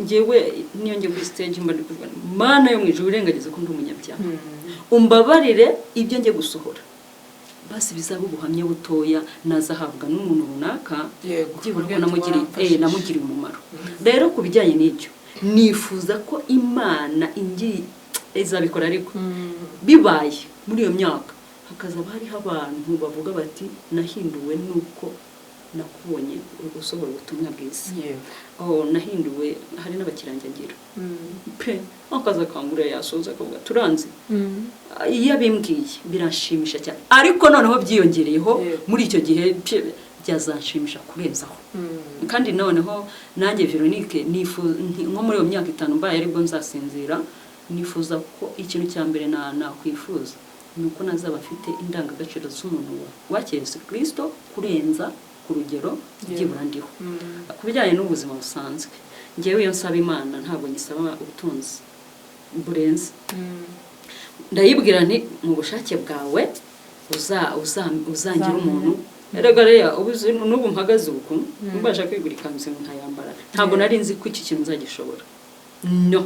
Njyewe niyo njye kuri stage mba ndi kuvuga: "Mana yo mu ijuru, urengagize ko ndi umunyabyaha, umbabarire. Ibyo njye gusohora basi bizaba ubuhamya butoya nazahabwa n'umuntu runaka, byibura ko namugiriye umumaro." Rero ku bijyanye n'icyo, nifuza ko Imana ingiye izabikora, ariko bibaye muri iyo myaka hakazaba hariho abantu bavuga bati: "Nahinduwe n'uko nakubonye usohora ubutumwa bwiza." Oh, nahinduwe. Hari n'abakirangira pe, akaza akangurira, yasoza akavuga: "Turanzi." Iyo abimbwiye biranshimisha cyane, ariko noneho byiyongereyeho muri icyo gihe byazanshimisha kurenzaho. Kandi noneho nanjye Veronique nko muri iyo myaka 5 mbaye aribwo nzasinzira, nifuza ko ikintu cya mbere nakwifuza ni uko nazaba mfite indangagaciro z'umuntu wakiriye Yesu Kirisito kurenza ku rugero byibura ndiho. Ku bijyanye n'ubuzima busanzwe, ngewe iyo nsaba Imana ntabwo nyisaba ubutunzi burenze. Ndayibwira nti: "Mu bushake bwawe uzangira umuntu." Erega reya ubu n'ubu mpagaze uku mbasha kwigura ikanzu nkayambara, ntabwo nari nzi ko iki kintu nzagishobora, no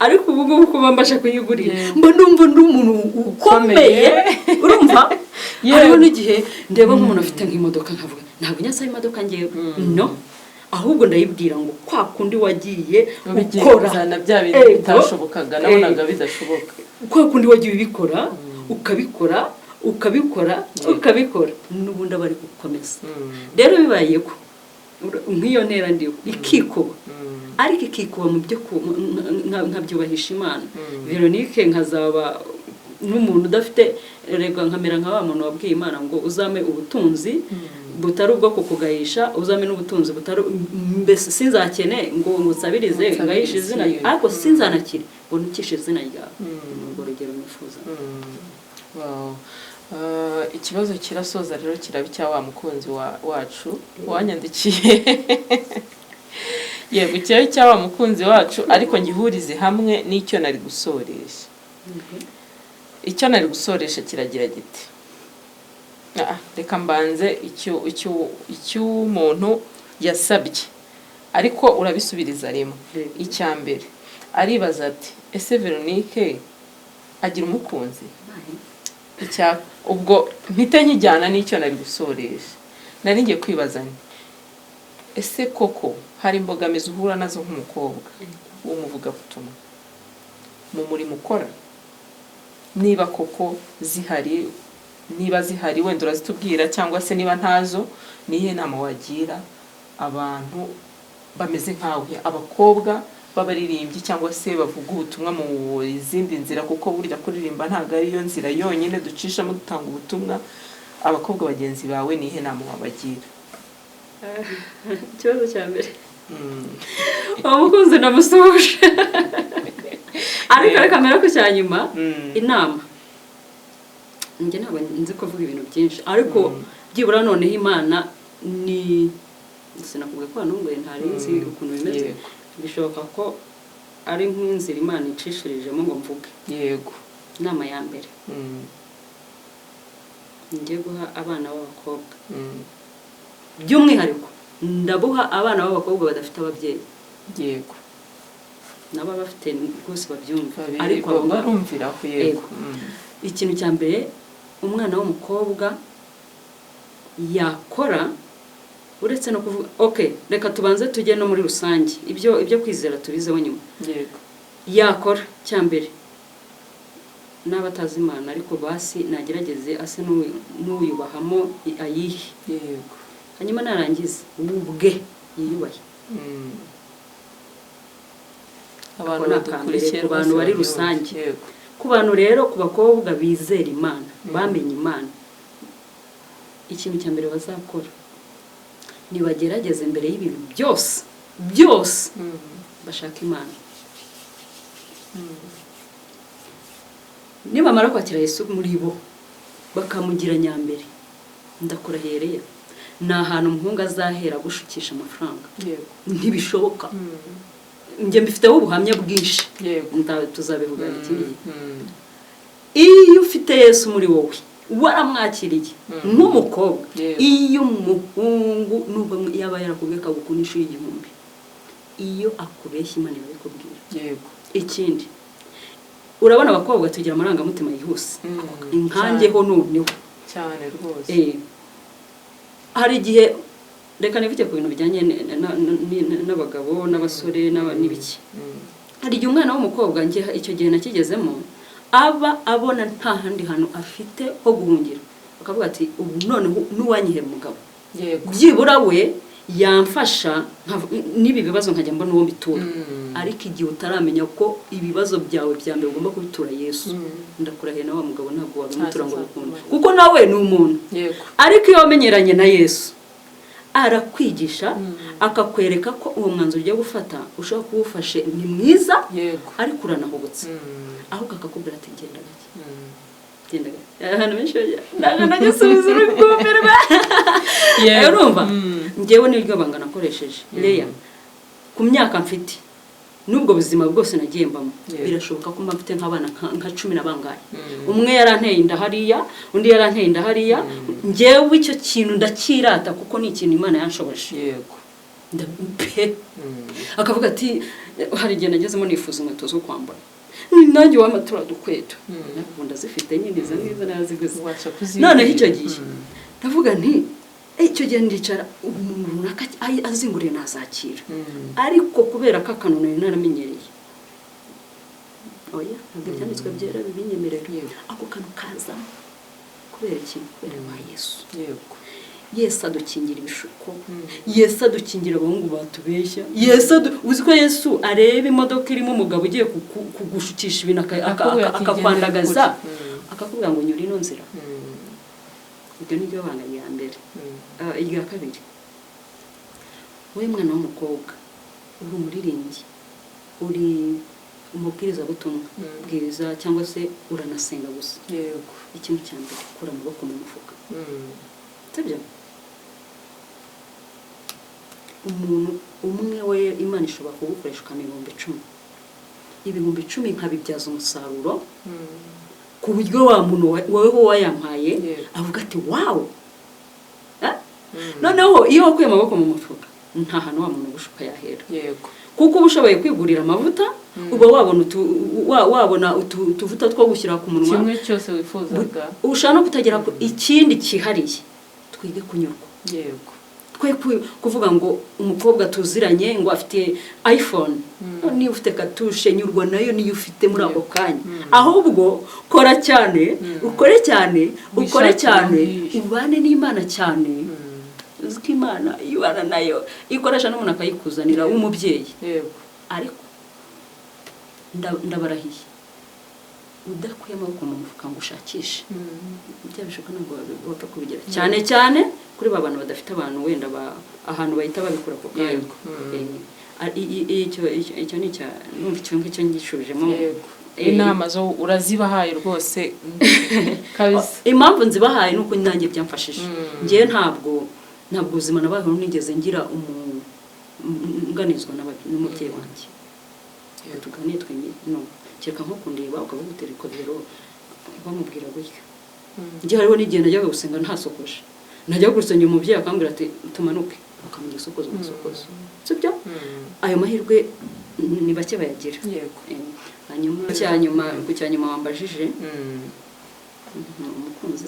ariko ubu ngubu kuba mbasha kuyigurira, mba numva ndi umuntu ukomeye, urumva? Hariho n'igihe ndeba nk'umuntu afite nk'imodoka nkavuga: "Ntabwo nyasaba imodoka ngewe." No, ahubwo ndayibwira ngo: "Kwa kundi wagiye ukora Uzana bya bintu bitashobokaga, nabonaga bidashoboka." Kwa kundi wagiye ubikora, ukabikora, ukabikora, ukabikora, n'ubundi aba ari gukomeza. Rero bibaye ko nk'iyo ntera ndiho ikikuba, ariko ikikuba mu byo nkabyubahisha Imana, Veronique nkazaba n'umuntu udafite rega, nkamera nka wa muntu wabwiye Imana ngo: "Uzame ubutunzi butari ubwo kukugayisha, uzame n'ubutunzi butari, mbese sinzakene ngo nsabirize, ngayishe izina, ariko sinzanakire ngo ntukishe izina ryawe." Ni urwo rugero nifuza. Wow. Ikibazo kirasoza rero kiraba icya wa mukunzi wacu wanyandikiye. Yego, kiraba icya wa mukunzi wacu, ariko ngihurize hamwe n'icyo nari gusoresha. Icyo nari gusoresha kiragira giti: reka mbanze icy'umuntu yasabye, ariko urabisubiriza rimwe. Icya mbere aribaza ati: "Ese Veronique agira umukunzi?" Icya ubwo mpite nkijyana n'icyo nari gusoresha. Nari ngiye kwibaza nti: ese koko hari imbogamizi uhura nazo nk'umukobwa w'umuvugabutumwa mu murimo ukora? Niba koko zihari, niba zihari wenda urazitubwira, cyangwa se niba ntazo, niyihe nama wagira abantu bameze nkawe, abakobwa b'abaririmbyi cyangwa se bavuga ubutumwa mu zindi nzira? Kuko burya kuririmba ntabwo ariyo nzira yonyine ducishamo dutanga ubutumwa. Abakobwa bagenzi bawe, nihe nama wabagira? Ikibazo cya mbere, uwo mukunzi namusuhuje, ariko reka mbere ku cya nyuma. Inama, njye ntabwo nzi kuvuga ibintu byinshi, ariko byibura noneho Imana ni sinakubwiye ko wanunguye, ntari nzi ukuntu bimeze. Bishoboka ko ari nk'inzira Imana icishirijemo ngo mvuge. Inama ya mbere ngiye guha abana b'abakobwa, by'umwihariko ndabuha abana b'abakobwa badafite ababyeyi, nabo bafite rwose babyumva, ariko abo ngabo barumviraho, yego. Yego. Ikintu cya mbere umwana w'umukobwa yakora, uretse no kuvuga, ok, reka tubanze tujye no muri rusange, ibyo kwizera tubizeho nyuma. Yakora cya mbere, n'aba atazi Imana, ariko basi nagerageze ase n'uyubahamo, ayihe. Hanyuma narangiza, we ubwe yiyubahe. Abantu Ako ni aka mbere badukurikiye ku bantu rwose bari babyumve. rusange. Ku bantu rero, ku bakobwa bizera Imana, bamenye Imana, ikintu cya mbere bazakora, nibagerageze mbere y'ibintu byose byose bashaka Imana. Nibamara kwakira Yesu muri bo, bakamugira nyambere, ndakurahiye, ni ahantu umuhungu azahera agushukisha amafaranga. Ntibishoboka. Njye mbifiteho ubuhamya bwinshi. Tuzabivugana ikindi gihe. Iyo ufite Yesu muri wowe, waramwakiriye nk'umukobwa, iyo umuhungu nubwo yaba yarakubwiye akagukunda inshuro 1000, iyo akubeshya, Imana irabikubwira. Ikindi, urabona abakobwa tugira amarangamutima yihuse. Nkanjyeho noneho. Cyane rwose. Hari igihe, reka nivuge ku bintu bijyanye n'abagabo n'abasore n'ibiki. Hari igihe umwana w'umukobwa, njye icyo gihe nakigezemo, aba abona nta handi hantu afite ho guhungira, akavuga ati: "Ubu noneho n'uwanyihera umugabo, byibura we yamfasha n'ibi bibazo nkajya mbona uwo mbitura." Ariko igihe utaramenya ko ibibazo byawe bya mbere ugomba kubitura Yesu, ndakurahiye, na wa mugabo ntabwo wabimutura ngo bikunde, kuko nawe ni umuntu. Ariko iyo wamenyeranye na Yesu, arakwigisha, akakwereka ko uwo mwanzuro ugiye gufata ushobora kuba uwufashe ni mwiza, ariko uranahubutse. Ahubwo akakubwira ati: "Genda gake, genda gake." Ahantu benshi bajya, ndaje nagisubiza, urukumirwa. Urumva, njyewe niryo banga nakoresheje. Leya, ku myaka mfite n'ubwo buzima bwose nagiye mbamo, birashoboka ko mba mfite nk'abana nka cumi na bangahe. Umwe yaranteye inda hariya, undi yaranteye inda hariya. Njyewe icyo kintu ndakirata, kuko ni ikintu Imana yanshoboje. Pe, akavuga ati hari igihe nagezemo nifuza inkweto zo kwambara, nanjye wamatura dukweto, ubu ndazifite nyine, izo ngizo naraziguze. Ubasha kuzigurira. Noneho icyo gihe ndavuga nti: "Icyo gihe ndicara, umuntu runaka azinguriye nazakira." Ariko kubera ko akantu nari naramenyereye, oya, ntabwo Ibyanditswe Byera bibinyemerera. Ako kantu kazamo kubera iki? Kubera wa Yesu. Yesu adukingira ibishuko, Yesu adukingira abahungu batubeshya. Yesu uzi ko Yesu areba imodoka irimo umugabo ugiye kugushukisha ibintu, Akakubwira ati: akakwandagaza, "Genda kure." akakubwira ngo: "Nyura ino nzira." Iryo ni ryo banga rya mbere. Irya kabiri, wowe mwana w'umukobwa uri umuririmbyi, uri umubwirizabutumwa bwiza, cyangwa se uranasenga gusa, ikintu cya mbere, kura amaboko mu mufuka. Sibyo? Umuntu umwe we, Imana ishobora kugukoresha ukama 10,000, 10,000 nkabibyaza umusaruro, ku buryo wa muntu wowe wayampaye avuga ati: "Wow." Eh? Noneho iyo wakuye amaboko mu mufuka, nta hantu wa muntu ugushuka yahera, kuko uba ushoboye kwigurira amavuta, uba wabona utuvuta two gushyira ku munwa. Kimwe cyose wifuzaga. Ushobora no kutagera ku ikindi cyihariye. Twige kunyurwa. Twe kuvuga ngo umukobwa tuziranye ngo afite iPhone. Niba ufite katushe, nyurwa nayo, niyo ufite muri ako kanya. Ahubwo kora cyane, ukore cyane, ukore Wishakire cyane, ubwishyu. ubane n'Imana cyane. Uzi ko Imana iyo ubana nayo, ikoresha n'umuntu akayikuzanira w'umubyeyi. Ariko ndabarahiye, udakuye amaboko mu mufuka ngo ushakishe, bya bishoboka ntabwo wapfa kubigera, cyane cyane kuri ba bantu badafite abantu wenda ahantu bahita babikura ako kanya. Icyo ni icya numva icyo ngicyo ngishubijemo. Inama zo urazibahaye rwose kabisa. Impamvu nzibahaye ni uko nanjye byamfashije. Njyewe ntabwo ubuzima nabayeho nigeze ngira nganizwa n'umubyeyi wanjye ngo tuganire twenyine, no kereka nko kundeba ukavuga uti: "Ariko rero bamubwira gutya." Njye hariho n'igihe najyaga gusenga ntasokoje, najyaga gusenga umubyeyi akambwira ati: "Tumanuke," akamenya isokozo umusokozo, sibyo? Ayo mahirwe ni bake bayagira. Hanyuma ku cyanyuma wambajije, umukunzi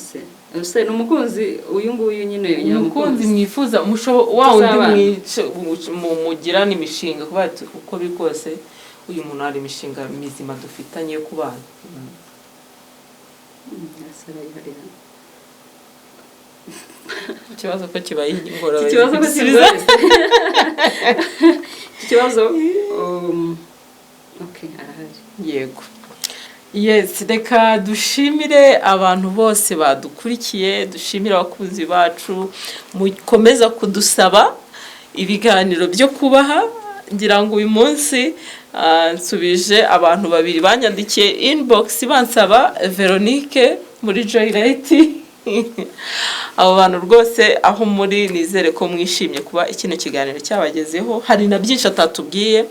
se ni umukunzi uyu nguyu nyine? Umukunzi mwifuza, wa wundi Tuzabana. Mugirana imishinga, kuba ati uko biri kose uyu muntu hari imishinga mizima dufitanye yo kubana. Ese arayiharira? Ikibazo ko kibaye ingorabahizi Iki kibazo ko kugisubiza. kigoye. Iki kibazo, okay, arahari. Yego, yes, reka dushimire abantu bose badukurikiye, dushimire abakunzi bacu mukomeza kudusaba ibiganiro byo kubaha. Ngira ngo uyu munsi nsubije abantu babiri banyandikiye inbox bansaba Veronique muri Joylight. Abo bantu rwose aho muri, nizere ko mwishimye kuba kino kiganiro cyabagezeho. Hari na byinshi atatubwiye,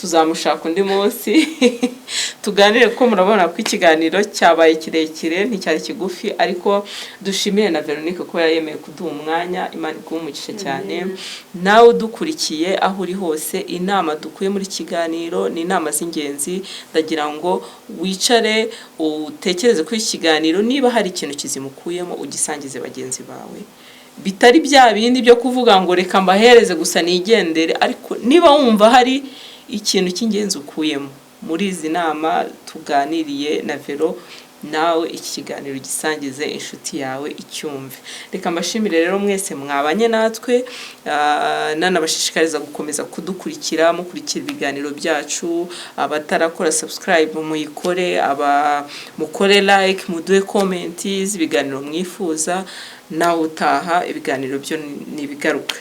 tuzamushaka undi munsi tuganire, kuko murabona ko ikiganiro cyabaye kirekire, nticyari kigufi. Ariko dushimire na Veronique kuba yemeye kuduha umwanya. Imana iguhe umugisha cyane. Nawe udukurikiye aho uri hose, inama dukuye muri kiganiro ni inama z'ingenzi. Ndagira ngo wicare utekereze kuri iki kiganiro, niba hari ikintu kizima ukuyemo ugisangize bagenzi bawe, bitari bya bindi byo kuvuga ngo reka mbahereze gusa nigendere. Ariko niba wumva hari ikintu cy'ingenzi ukuyemo muri izi nama tuganiriye na Vero, nawe iki kiganiro gisangize inshuti yawe icyumve. Reka mbashimire rero mwese mwabanye natwe, nanabashishikariza gukomeza kudukurikira, mukurikira ibiganiro byacu. Abatarakora subscribe muyikore, aba mukore like, muduhe comment z'ibiganiro mwifuza. Nawe utaha, ibiganiro byo ni ibigaruka.